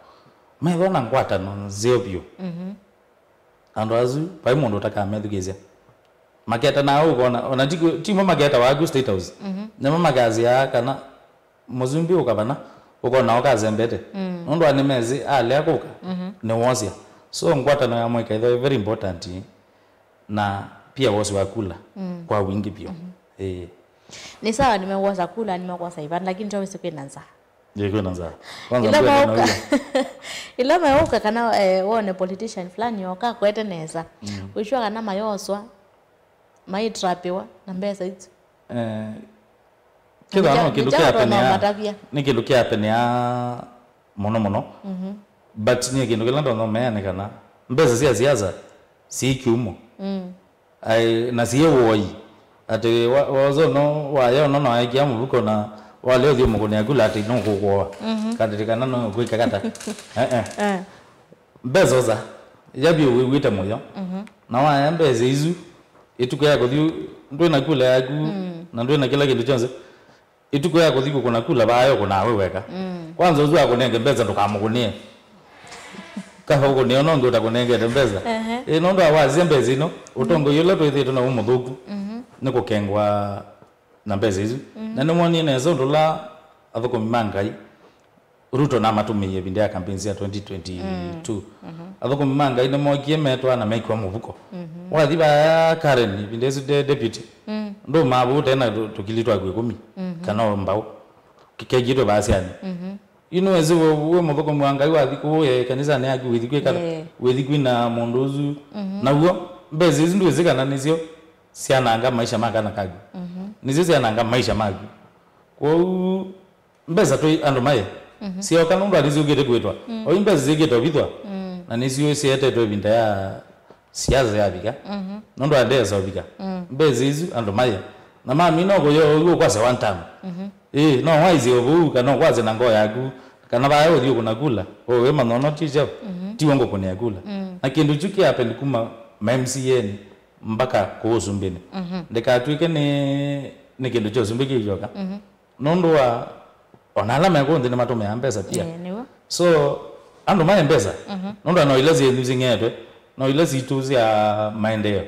Methĩwe na ngwatano nzeo vyũ. Andũ asu, vai mũndũ ũtakamethukĩĩsya. Maketanaa ũkona, ona ti kũ-, ti mo maketawa aku State House. Nĩmo makasyaa kana mũsumbĩ ũkavana, ũkona ũkasembete. Nũndũ wa nĩmesĩ alea kũka, nĩwosya. So ngwatano ya mũika ĩtho very important, na pia wosi wa kula kwa wingĩ vyũ. Ĩĩ. Nĩ sawa, nĩmekwosa kula, nĩmekwosa ivandĩ, lakini twawĩsĩ kwĩna nzaa. Ĩĩ, kwĩna nzaa. Kwanza ĩla mauka, ĩla mauka kana, eh, wone politician fulani oka akwete nesa. Wĩsua kana mayoswa, maitrapiwa na mbesa isu. Eh, kĩthwa no kĩndũ kĩapenea, nĩ kĩndũ kĩapenea mũno mũno. But niĩ kĩndũ kĩla ndonya ũmea nĩ kana mbesa sya siasa syĩ kyumo. Ai, na syĩ woi. Atĩ wa-, woza ũno waya ũno na waekia mũvuko na walea ũthiĩ mũkũnĩa kula atĩ nũkũkũoa. Katĩtĩ kana no kwĩka kata. Eh, eh. Mbesa osa, yavye wĩw'ĩte mũyo. Na waya mbesa isu, ĩtukũ ya kũthi ndwĩ na kula yaku, na ndwĩ na kĩla kĩndũ kyonthe. Ĩtukũ ya kũthi kũkũna kula vaa yo kũnaa we weka. Kwanza ũsu akũnenge mbesa ndũkamũkũnĩe. Kava ũkũnĩe ũno ũngĩ ũtakũnengete mbesa. Ĩ, nũndũ wa wasie mbesa ino, ũtongoi ũla twĩthĩĩtwe na ũmũthũku nĩ kũkengwa na mbesa isu. Na nĩmwonie nesa ũndũ ũla athũkũmi ma Ngai Ruto namatũmĩie ĩvinda ya campaigns ya twenty twenty-two. Athũkũmi ma Ngai nĩmokie metwa na mekiwa mũvuko. Wathi vaya Karen, ĩvinda ĩsu de-, deputy, ndũmaa vau tena tũ-, tũkili twaku ĩkũmi, kana o mbau, kekitwe vaasyanĩ. Yu nĩwĩsĩ wĩ, wĩ mũthũkũmi wa Ngai wathi kũũ, eh, kanisanĩ yaku wĩthi kwĩka, wĩthi kwina mũndũ ũsu. Naw'o, mbesa isu ndwĩsĩ kana nĩsyo syananga maisha ma kana kaku. Nĩsyo syananga maisha maku. Kwoou, mbesa twĩ andũ maĩ, syoka nũndũ atĩ syũkĩte kwĩtwa. Oyu mbesa syĩkĩte ũvithwa, na nĩsyo syetetwe ĩvinda ya siasa yavika. Nũndũ andesa ũvika. Mbesa isu andũ maĩ. Na mamina ũkũya ũu ũkwasya one time. Ĩĩ, no waisye ũvuu, kana ũkwasya na ngoo yaku, kana vaya ũthi ũkũna kula, ũĩ manono ti kyao, tiwe ngũkũnĩa kula. Na kĩndũ kyu kĩ happen kuma ma M C A nĩ mpaka kũũ ũsumbĩnĩ. Ndĩkatw'ĩke nĩ, nĩ kĩndũ kya ũsumbĩ kĩkyoka. Nũndũ wa, ona ala me kũũ nthĩ nĩmatũmĩaa mbesa pia. Ĩĩ, nĩw'o. So, andũ maĩ mbesa, nũndũ no ila syĩ nthĩ sing'etwe, no ila sitũ sya maendeeo,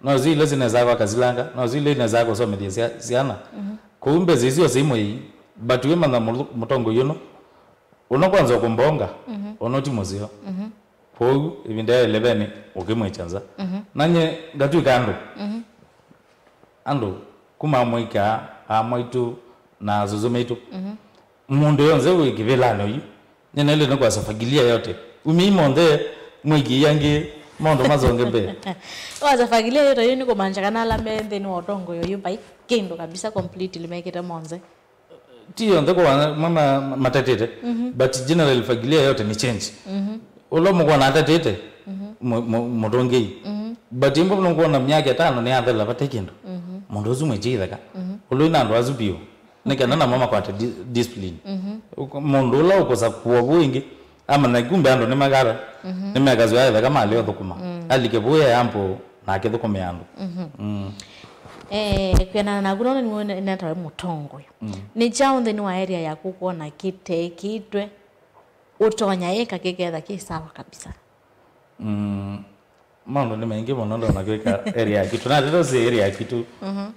no zi ila sinesaa kwa kasilanga, no zi ila inesaa kũsomethya sya-, syana. Kũu mbesa isu syĩ mũyei, but wĩmanya mũlu-, mũtongoi ũno, ũno kwanza ũkũmbonga, ũno ti mũseo. Kwoou, ĩvinda ya eleveni, ũkĩmwĩkya nza. Na nye ngatw'ĩka andũ. Andũ, kuma amũika, aa maitũ, na azuzu maitũ. Mũndũ yonthe wĩ kĩvĩlanĩ ũyu, nĩnaĩle nĩ kwasa fagilia yote. Umiai monthe, mwĩkĩi angĩ, maũndũ masonge mbee. Wasa fagilia yote ũyu nĩ kũmaanisha kana ala me nthĩnĩ wa ũtongoi ũyu vai kĩndũ kabisa completely mekĩte monthe. Ti yonthe kwa ma-, ma-, matatĩte, but generally fagilia yote ni change. Ũla mũkwona atatĩte, mu-, mu-, mũtongei. But imbo nũkwona myaka ĩtano nĩ athela vate kĩndũ. Mũndũ ũsu mwĩkye itheka. Ũlũ ina andũ asu biũ. Nĩ kana namo makwate di-, discipline. Ũko-, mũndũ ũla ũkũsa kuo vu ĩngĩ, amanya kumbe andũ nĩ makara, nĩ mekaswa itheka malĩ ũthũkũma. Alike vu e ample na akĩthũkũmĩa andũ. Mm. Eh, kwĩanana naku, nona nĩwe netawe mũtongoi. Nĩ kyaũ nthĩnĩ wa area yaku kwona kĩtekĩtwe ũtonya ĩka kĩketha kĩ sawa kabisa? Mm, maũndũ nĩ maingĩ mũno ndonya kwĩka area ya Kitũ. Na tete ũsĩ area ya Kitũ,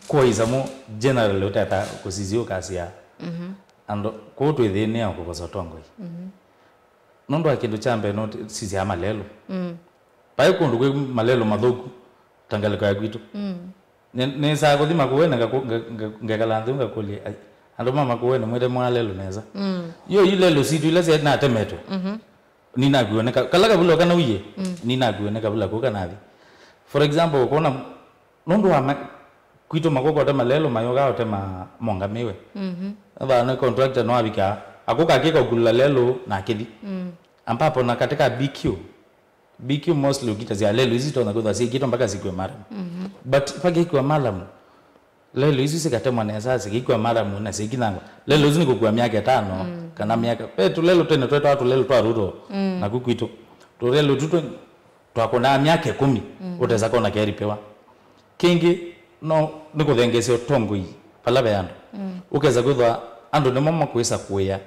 kwa isamu generally ũteta kũsisi ũkasya. Andũ, kũu twĩthĩnĩa kũkosa ũtongoi. Nũndũ wa kĩndũ kya mbee, no sisya malelũ. Vai kũndũ kwĩ malelũ mathũku ta ngalĩko ya kwitũ. Nĩ-, nĩsaa kũthi Makueni ngaku-, nga-, nga-, ngekala nthĩ ngakũlya, "Ai, andũ ma Makueni mwĩte mwalelũ nesa?" Yo yu lelũ sitũ ila syaĩ natemetwe. ninakuwe nĩ ka-, kala kavula kana uye, ninakuwe nĩ kavula kũu kana athi. For example, ũkona nũndũ wa ma-, kwitũ makũkũ ũtema lelũ mayũka ũtema mongamĩwe. Ethĩwa nĩ contractor no avika, akũka akĩka ũkulula lelũ na akĩthi. Ambapo na katika B Q, B Q mostly ũkitasya lelũ isu itonya kwĩthwa syĩkĩtwe mpaka sikwe maramu. But pakĩkwa maramu, lelũ isu sikatemwa nesa, sikĩkwa maramu na sikinyangwa. Lelũ isu nĩ kũkua myaka ĩtano, kana myaka. Ve tũlelũ tene twetawa tũlelũ twa Ruto, naku kwitũ. Tũlelũ tu tũ-, twakũnaa myaka ĩkũmi, ũtesa kona keripewa. Kĩngĩ, no, nĩ kũthengeesya ũtongoi vala ve andũ. Ũkesa kwĩthwa andũ nĩmo makwĩsa kũĩa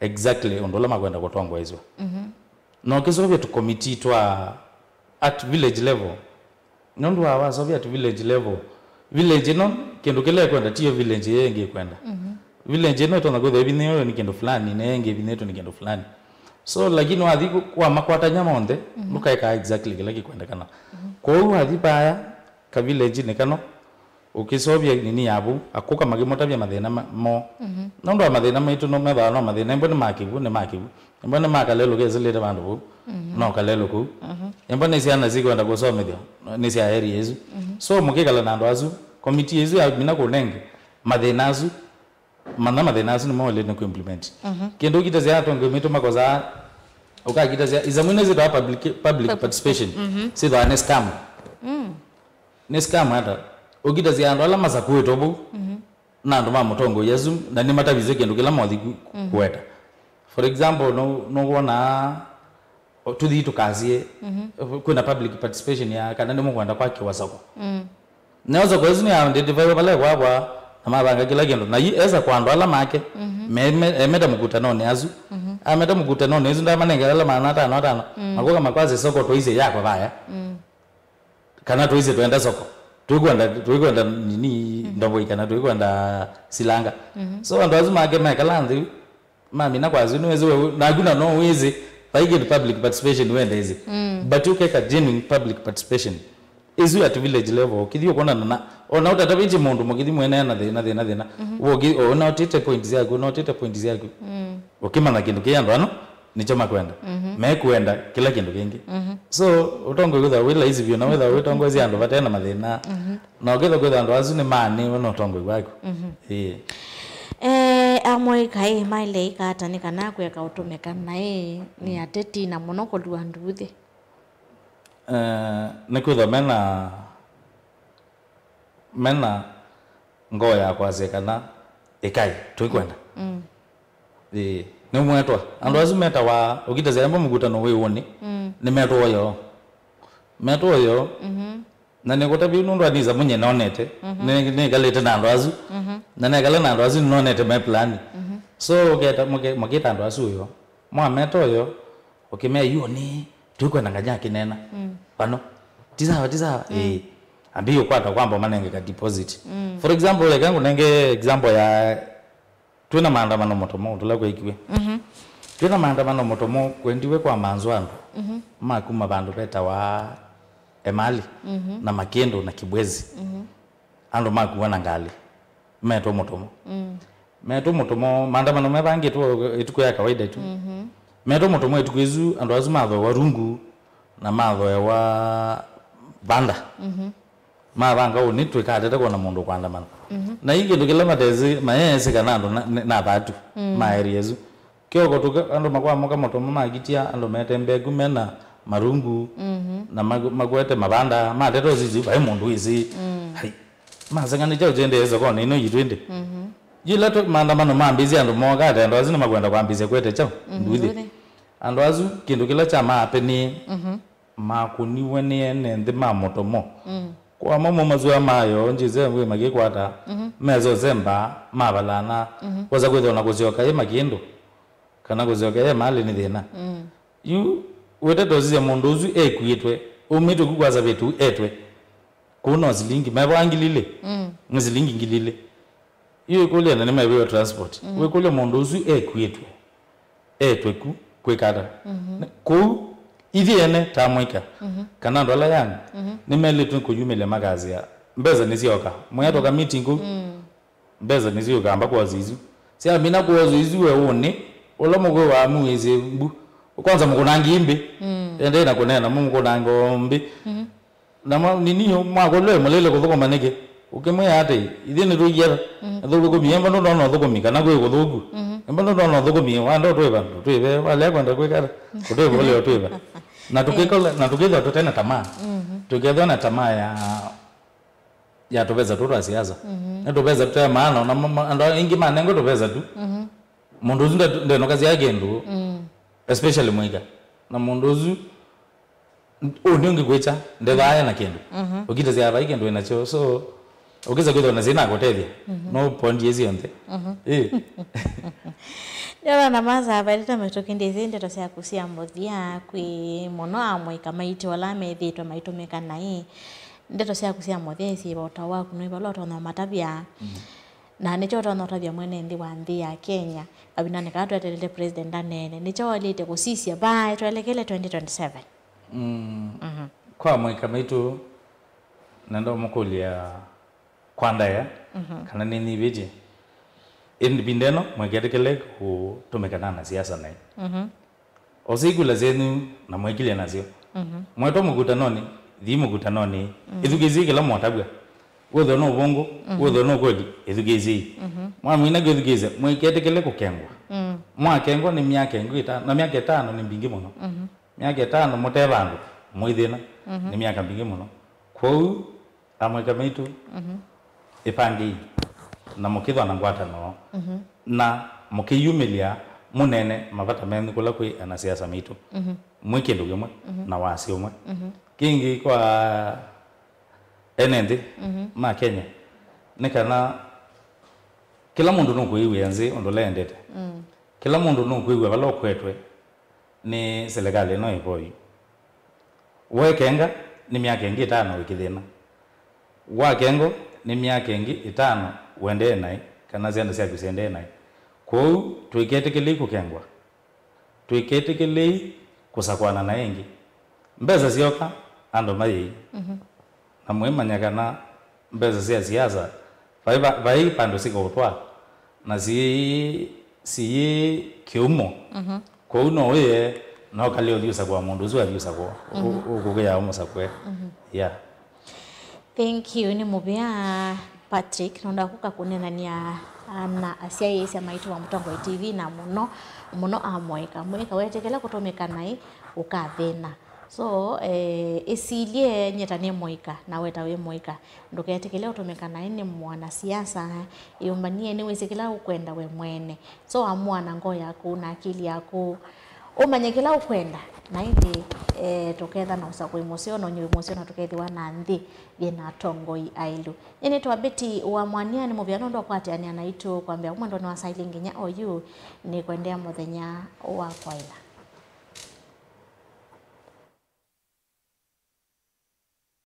exactly ũndũ ũla makwenda kũtongoeswa. Na ũkĩseũvya tũkomiti twa at village level, nũndũ wa waseũvya at village level, village ĩno, kĩndũ kĩla ĩkwenda, tiyo village ĩyo ĩngĩ ĩkwenda. Village ĩno ĩtonya kwĩthwa ĩvinyĩĩwe nĩ kĩndũ fulani, na ĩyo ĩngĩ ĩvinyĩĩtwe nĩ kĩndũ fulani. So, lakini wathi kũ-, wamakwatany'a monthe, ndũkaĩkaa exactly kĩla kĩkwendekana. Kwoou wathi vaya, ka village nĩ kano, ũkĩseũvya nini ya vau, akũka makĩmũtavya mathĩna ma-, moo. Nũndũ wa mathĩna maitũ, no methĩawa no mathĩna, ĩmwe nĩ ma kĩw'ũ, nĩ ma kĩw'ũ. Ĩmwe nĩ ma kalelũ kesĩlĩte vandũ vau, no kalelũ kũu. Ĩmwe nĩ syana sikwenda kũsomethya, nĩ sya area ĩsu. So mũkĩkala na andũ asu, komiti ĩsu yamina kũnenge mathĩna asu, mana mathĩna asu nĩmo waĩlĩte nĩ kũ-implement. Kĩndũ kĩtasya atongoi maitũ makosaa, ũkakitasya, isamũ ino syĩtawa public, public participation, syĩthĩawa nĩ scam. Nĩ scam ata? Ũkitasya andũ ala masakũĩtwe vau, na andũ ma mũtongoi asu, na nĩmatavisye kĩndũ kĩla mothi ku-, kũweta. For example, no, nũkwona, o, tũthi tũkasie, kwĩna public participation ya kana nĩmũkwenda kwakĩwa soko. Neo soko ĩsu nĩ identify vala ĩkwakwa, na mavanga kĩla kĩndũ. Na yu esa kwa andũ ala make, me, me, emeta mũkutanonĩ asu. Ameta mũkutanonĩ asu, ndamanengela ala maana atano atano. Makoka makwasya soko twaisye yakwa vaya. Kana twĩsĩ twenda soko, tũikwenda, tũikwenda nini, ndovo kana tũikwenda silanga. So andũ asu make mekala nthĩ, mamina kwa asu, nĩwĩsĩ we, naku na no wĩsĩ, vai kĩndũ public participation wenda ĩsĩ. But ũkeka genuine public participation. Ĩsu at village level, ũkĩthi ũkonana na, ona ũtatavĩtye mũndũ mũkĩthi mwene na thĩna, thĩna, thĩna. Ũkĩ-, ona ũtĩte point syaku, ona ũtĩte point syaku. Ũkĩmanya kĩndũ kĩ andũ ano, nĩkyo makwenda. Mekwenda kĩla kĩndũ kĩngĩ. So, ũtongoi wĩthĩwa wĩ laisi vyũ, na wĩthĩwa wĩtongoesya andũ vate na mathĩna. Na ũkĩthwa kwĩthwa andũ asu nĩmaanĩwe na ũtongoi waku. Ĩĩ. Eh, amwe kaĩ maĩle ĩka ata nĩ kana kweka ũtũmĩka naĩ nĩ ateti na mũno kũlua nduuthĩ? Eh, nĩkwĩthwa mena, mena ngoo ya kwasya kana, "Ĩkai, tũikwenda." Ĩĩ, nĩmwetwa. Andũ asu metawa, ũkitasya amba mũkutano wĩ ũnĩ, nĩmetwa ũyo. Metwa ũyo. Na nĩkũtavya nũndũ anisa mũnye nonete, nĩ-, nĩkalĩte na andũ asu. Na nekala na andũ asu nĩnonete me plani. So, ũketa, mũke-, mũkĩta andũ asu ũyo. Mwameta ũyo, ũkĩmea, "Yu nĩ, tũikwenda nganya akĩneena." Vano. "Ti sawa, ti sawa." Ĩĩ. Ambi ũkwata kwamba manenge ka deposit. For example, eka ngũnenge example ya, twĩna maandamano Mũtomo, tũla kwaikiwe. Twĩna maandamano Mũtomo, kwendiwe kwa manzwa andũ. Ma kuma vandũ vetawa Emali, na Makĩndũ, na Kibwezi. Andũ makuwa na ngalĩ, metwa Mũtomo. Metwa Mũtomo, maandamano mevangĩtwe ĩtukũ ya kawaida tu. Metwa Mũtomo ĩtukũ ĩsu, andũ asu mathoewa rungu, na mathoewa vanda. Mavanga ũnĩ, "Tũikatete kwona mũndũ ũkwandamana." Na yu kĩndũ kĩla matesĩ, mayeesĩ kana andũ na, na, na athatu ma area ĩsu. Kĩoko tũka, andũ makwamũka Mũtomo makitia, andũ metembea ku mena marungu, na maku-, makwete mavanda, mateta ũsisi, vai mũndũ wĩsĩ. Hai, maseng'anĩkya ũkyendee sokonĩ ĩno yitũ ĩndĩ. Yĩla tũ-, maandamano mambĩĩsye andũ mooka, ate andũ asu nĩmakwenda kwambĩĩsya kwete kyaũ? Nduthi. Andũ asu, kĩndũ kĩla kyamaapenie, makũniwe nĩ ene nthĩ ma Mũtomo. Kwa mamo masua mayo, njĩse ngwĩ makĩkwata, meso semba, mavalana, kwasa kwĩthwa na kũsyoka ĩ Makĩndũ, kana kũsyoka ĩ Emali nĩ thĩna. Yu, wĩtete ũsisya mũndũ ũsu ekuĩtwe, umĩtwe ku kwasa vĩtu etwe. Kũu no silingi, mevaa ngili ilĩ, nĩ silingi ngili ilĩ. Yu ĩkũlya na nĩmevĩwe transport. Wĩkũlya mũndũ ũsu ekuĩtwe. Etwe ku, kwĩka ata? Nĩ-, kũu, ithyĩ ene ta amũika, kana andũ ala young, nĩmelĩtwe kũyumĩlya makasya, "Mbesa nĩsyoka." Mwĩatũka meeting kũu, mbesa nĩsyũkamba kwosa isu. Syamina kwosa isu weũnĩ, ũla mũkwĩ wa amu wĩsĩ mbu, Kwanza mũkũnangi mbi. Mm. Endei na kũneena, mũmũkũnanga o mbi. Mhm. Na mwa, nini, mwakolwe mũlele kũthũkũma nĩkĩ? Ũkĩmwĩa atĩ, ithyĩ nĩtũikia, mm, nĩtũthũkũmie, emba nũndona ũthũkũmi, kana kwĩ kũthũku. Mhm. Emba nũndona ũthũkũmi, wanda ũtwĩva, tũtwĩve, walea kwenda kwĩka, ũtwĩva, ũlea ũtwĩva. Na tũkĩkola, na tũkĩthwa tũte na tamaa. Mhm. Tũkethwa na tamaa ya, ya tũvesa tũ twa siasa. Mhm. Nĩ tũvesa tũte maana, ona ma, ma, andũ aingĩ manengwe tũvesa tu. Mhm. Mũndũ ũsu nde, ndenũkasya kĩndũ, mm, especially mũika. Na mũndũ ũsu, ũnĩ ũngĩ kwĩkya, ndethaya na kĩndũ. Mhm. Ũkitĩsya vai kĩndũ wĩnakyo. So, ũkĩsa kwĩthwa na syĩna kũtethya. Mhm. No pondi ĩsyonthe. Mhm. Ĩ. Nĩona na masa vaitĩte mĩtũkindĩsĩ ndeto syaku sya mũthya kwĩ mũno amũika maitũ ala methĩĩtwe maitũmĩka naĩ. Ndeto syaku sya mũthya ĩsyĩva ũtao waku nũĩ vala ũtonya matavya. Mm. Na nĩkyo ũtonya ũtavya mwene nthĩ wa nthĩ ya Kenya. Kavindanĩ kaa tweteelete president aneene, nĩkyo waĩlĩte kũsisya vaa twelekele twenty twenty-seven. Mm. Mhm. Kwa amũika maitũ, nenda ũmũkũlya kwa ndaĩa, mhm, kana nĩnyivĩtye. Ĩvinda ĩno, mũiketĩkĩle kũtũmĩka na anasiasa naĩ. Mhm. Osei kula syenyu na mwĩkilye nasyo. Mhm. Mwetwa mũkutanonĩ, thi mũkutanonĩ, mm, ĩthukĩĩsyei kĩla mwatavw'a. Wĩthwe nĩ ũvũngũ, mhm, wĩthwe nĩ ũkweli, ĩthukĩĩsyei. Mhm. Mwamina kwĩthukĩĩsya, mũiketĩkĩle kũkengwa. Mm. Mwakengwa nĩ myaka ĩngĩ ĩtano, na myaka ĩtano nĩ mbingĩ mũno. Mhm. Myaka ĩtano mũte vandũ, mwĩ thĩna, mhm, nĩ myaka mbingĩ mũno. Kwoou, amũika maitũ, mhm, ĩvangei na mũkĩthwa na ngwatanĩo, mhm, na mũkĩyumĩlya mũnene mavata menyu kũla kwĩ anasiasa maitũ. Mhm. Mwĩ kĩndũ kĩmwe, mhm, na wasya ũmwe. Mhm. Kĩngĩ kwa ene nthĩ, mhm, ma Kenya, nĩ kana kĩla mũndũ nũkwĩw'a nthĩ ũndũ ũla endete. Mm. Kĩla mũndũ nũkwĩw'a vala ũkwetwe nĩ silikalĩ ĩno ĩvoyu. Wekenga nĩ myaka ĩngĩ ĩtano wĩ kĩthĩna. Wakengwa nĩ myaka ĩngĩ ĩtano ũendee naĩ, kana syana syaku syendee naĩ. Kwoou tũiketĩkĩlei kũkengwa. Tũiketĩkĩlei kũsakũana naĩ ĩngĩ. Mbesa syoka, andũ mayei. Mhm. Na mwĩmanya kana mbesa sya siasa, vai, vai, vai vandũ sikaũtwaa, na siyĩ, siyĩ kĩumo. Mhm. Kwoou no wĩe, no ũkale ũthi ũsakũa mũndũ ũsu athi ũsakũa. Mhm. Ũ-, ũkũkĩaa ũmũsakũe. Mhm. Yeah. Thank you. Nĩ mũvea Patrick, nũndũ wa kũka kũneenany'a na asyaĩĩsya maitũ wa Mũtongoi T V na mũno, mũno amũika. Mũika wetĩkĩla kũtũmĩka naĩ ũkathĩna. So, eh, ĩsilye nyie ta nĩ mũika, na we ta wĩ mũika. Ndũketĩkĩle ũtũmĩka naĩ nĩ mwanasiasa. Ĩũmbanie nĩwĩsĩ kĩla ũkwenda we mwene. So, amũa na ngoo yaku na akili yaku. Ũmanye kĩla ũkwenda. Na ĩndĩ, eh, tũketha na ũsakũi mũseo, na ũnyuvi mũseo, na tũkethĩwa na nthĩ yĩ na atongoi aĩlu. Nĩnĩtwa Betty wa Mwania, nĩ mũvea nũndũ wa kũatĩanĩa naitũ kwambĩa mwendonĩ wa saili nginya oyu. Nĩkwendea mũthenya wa kwaĩla.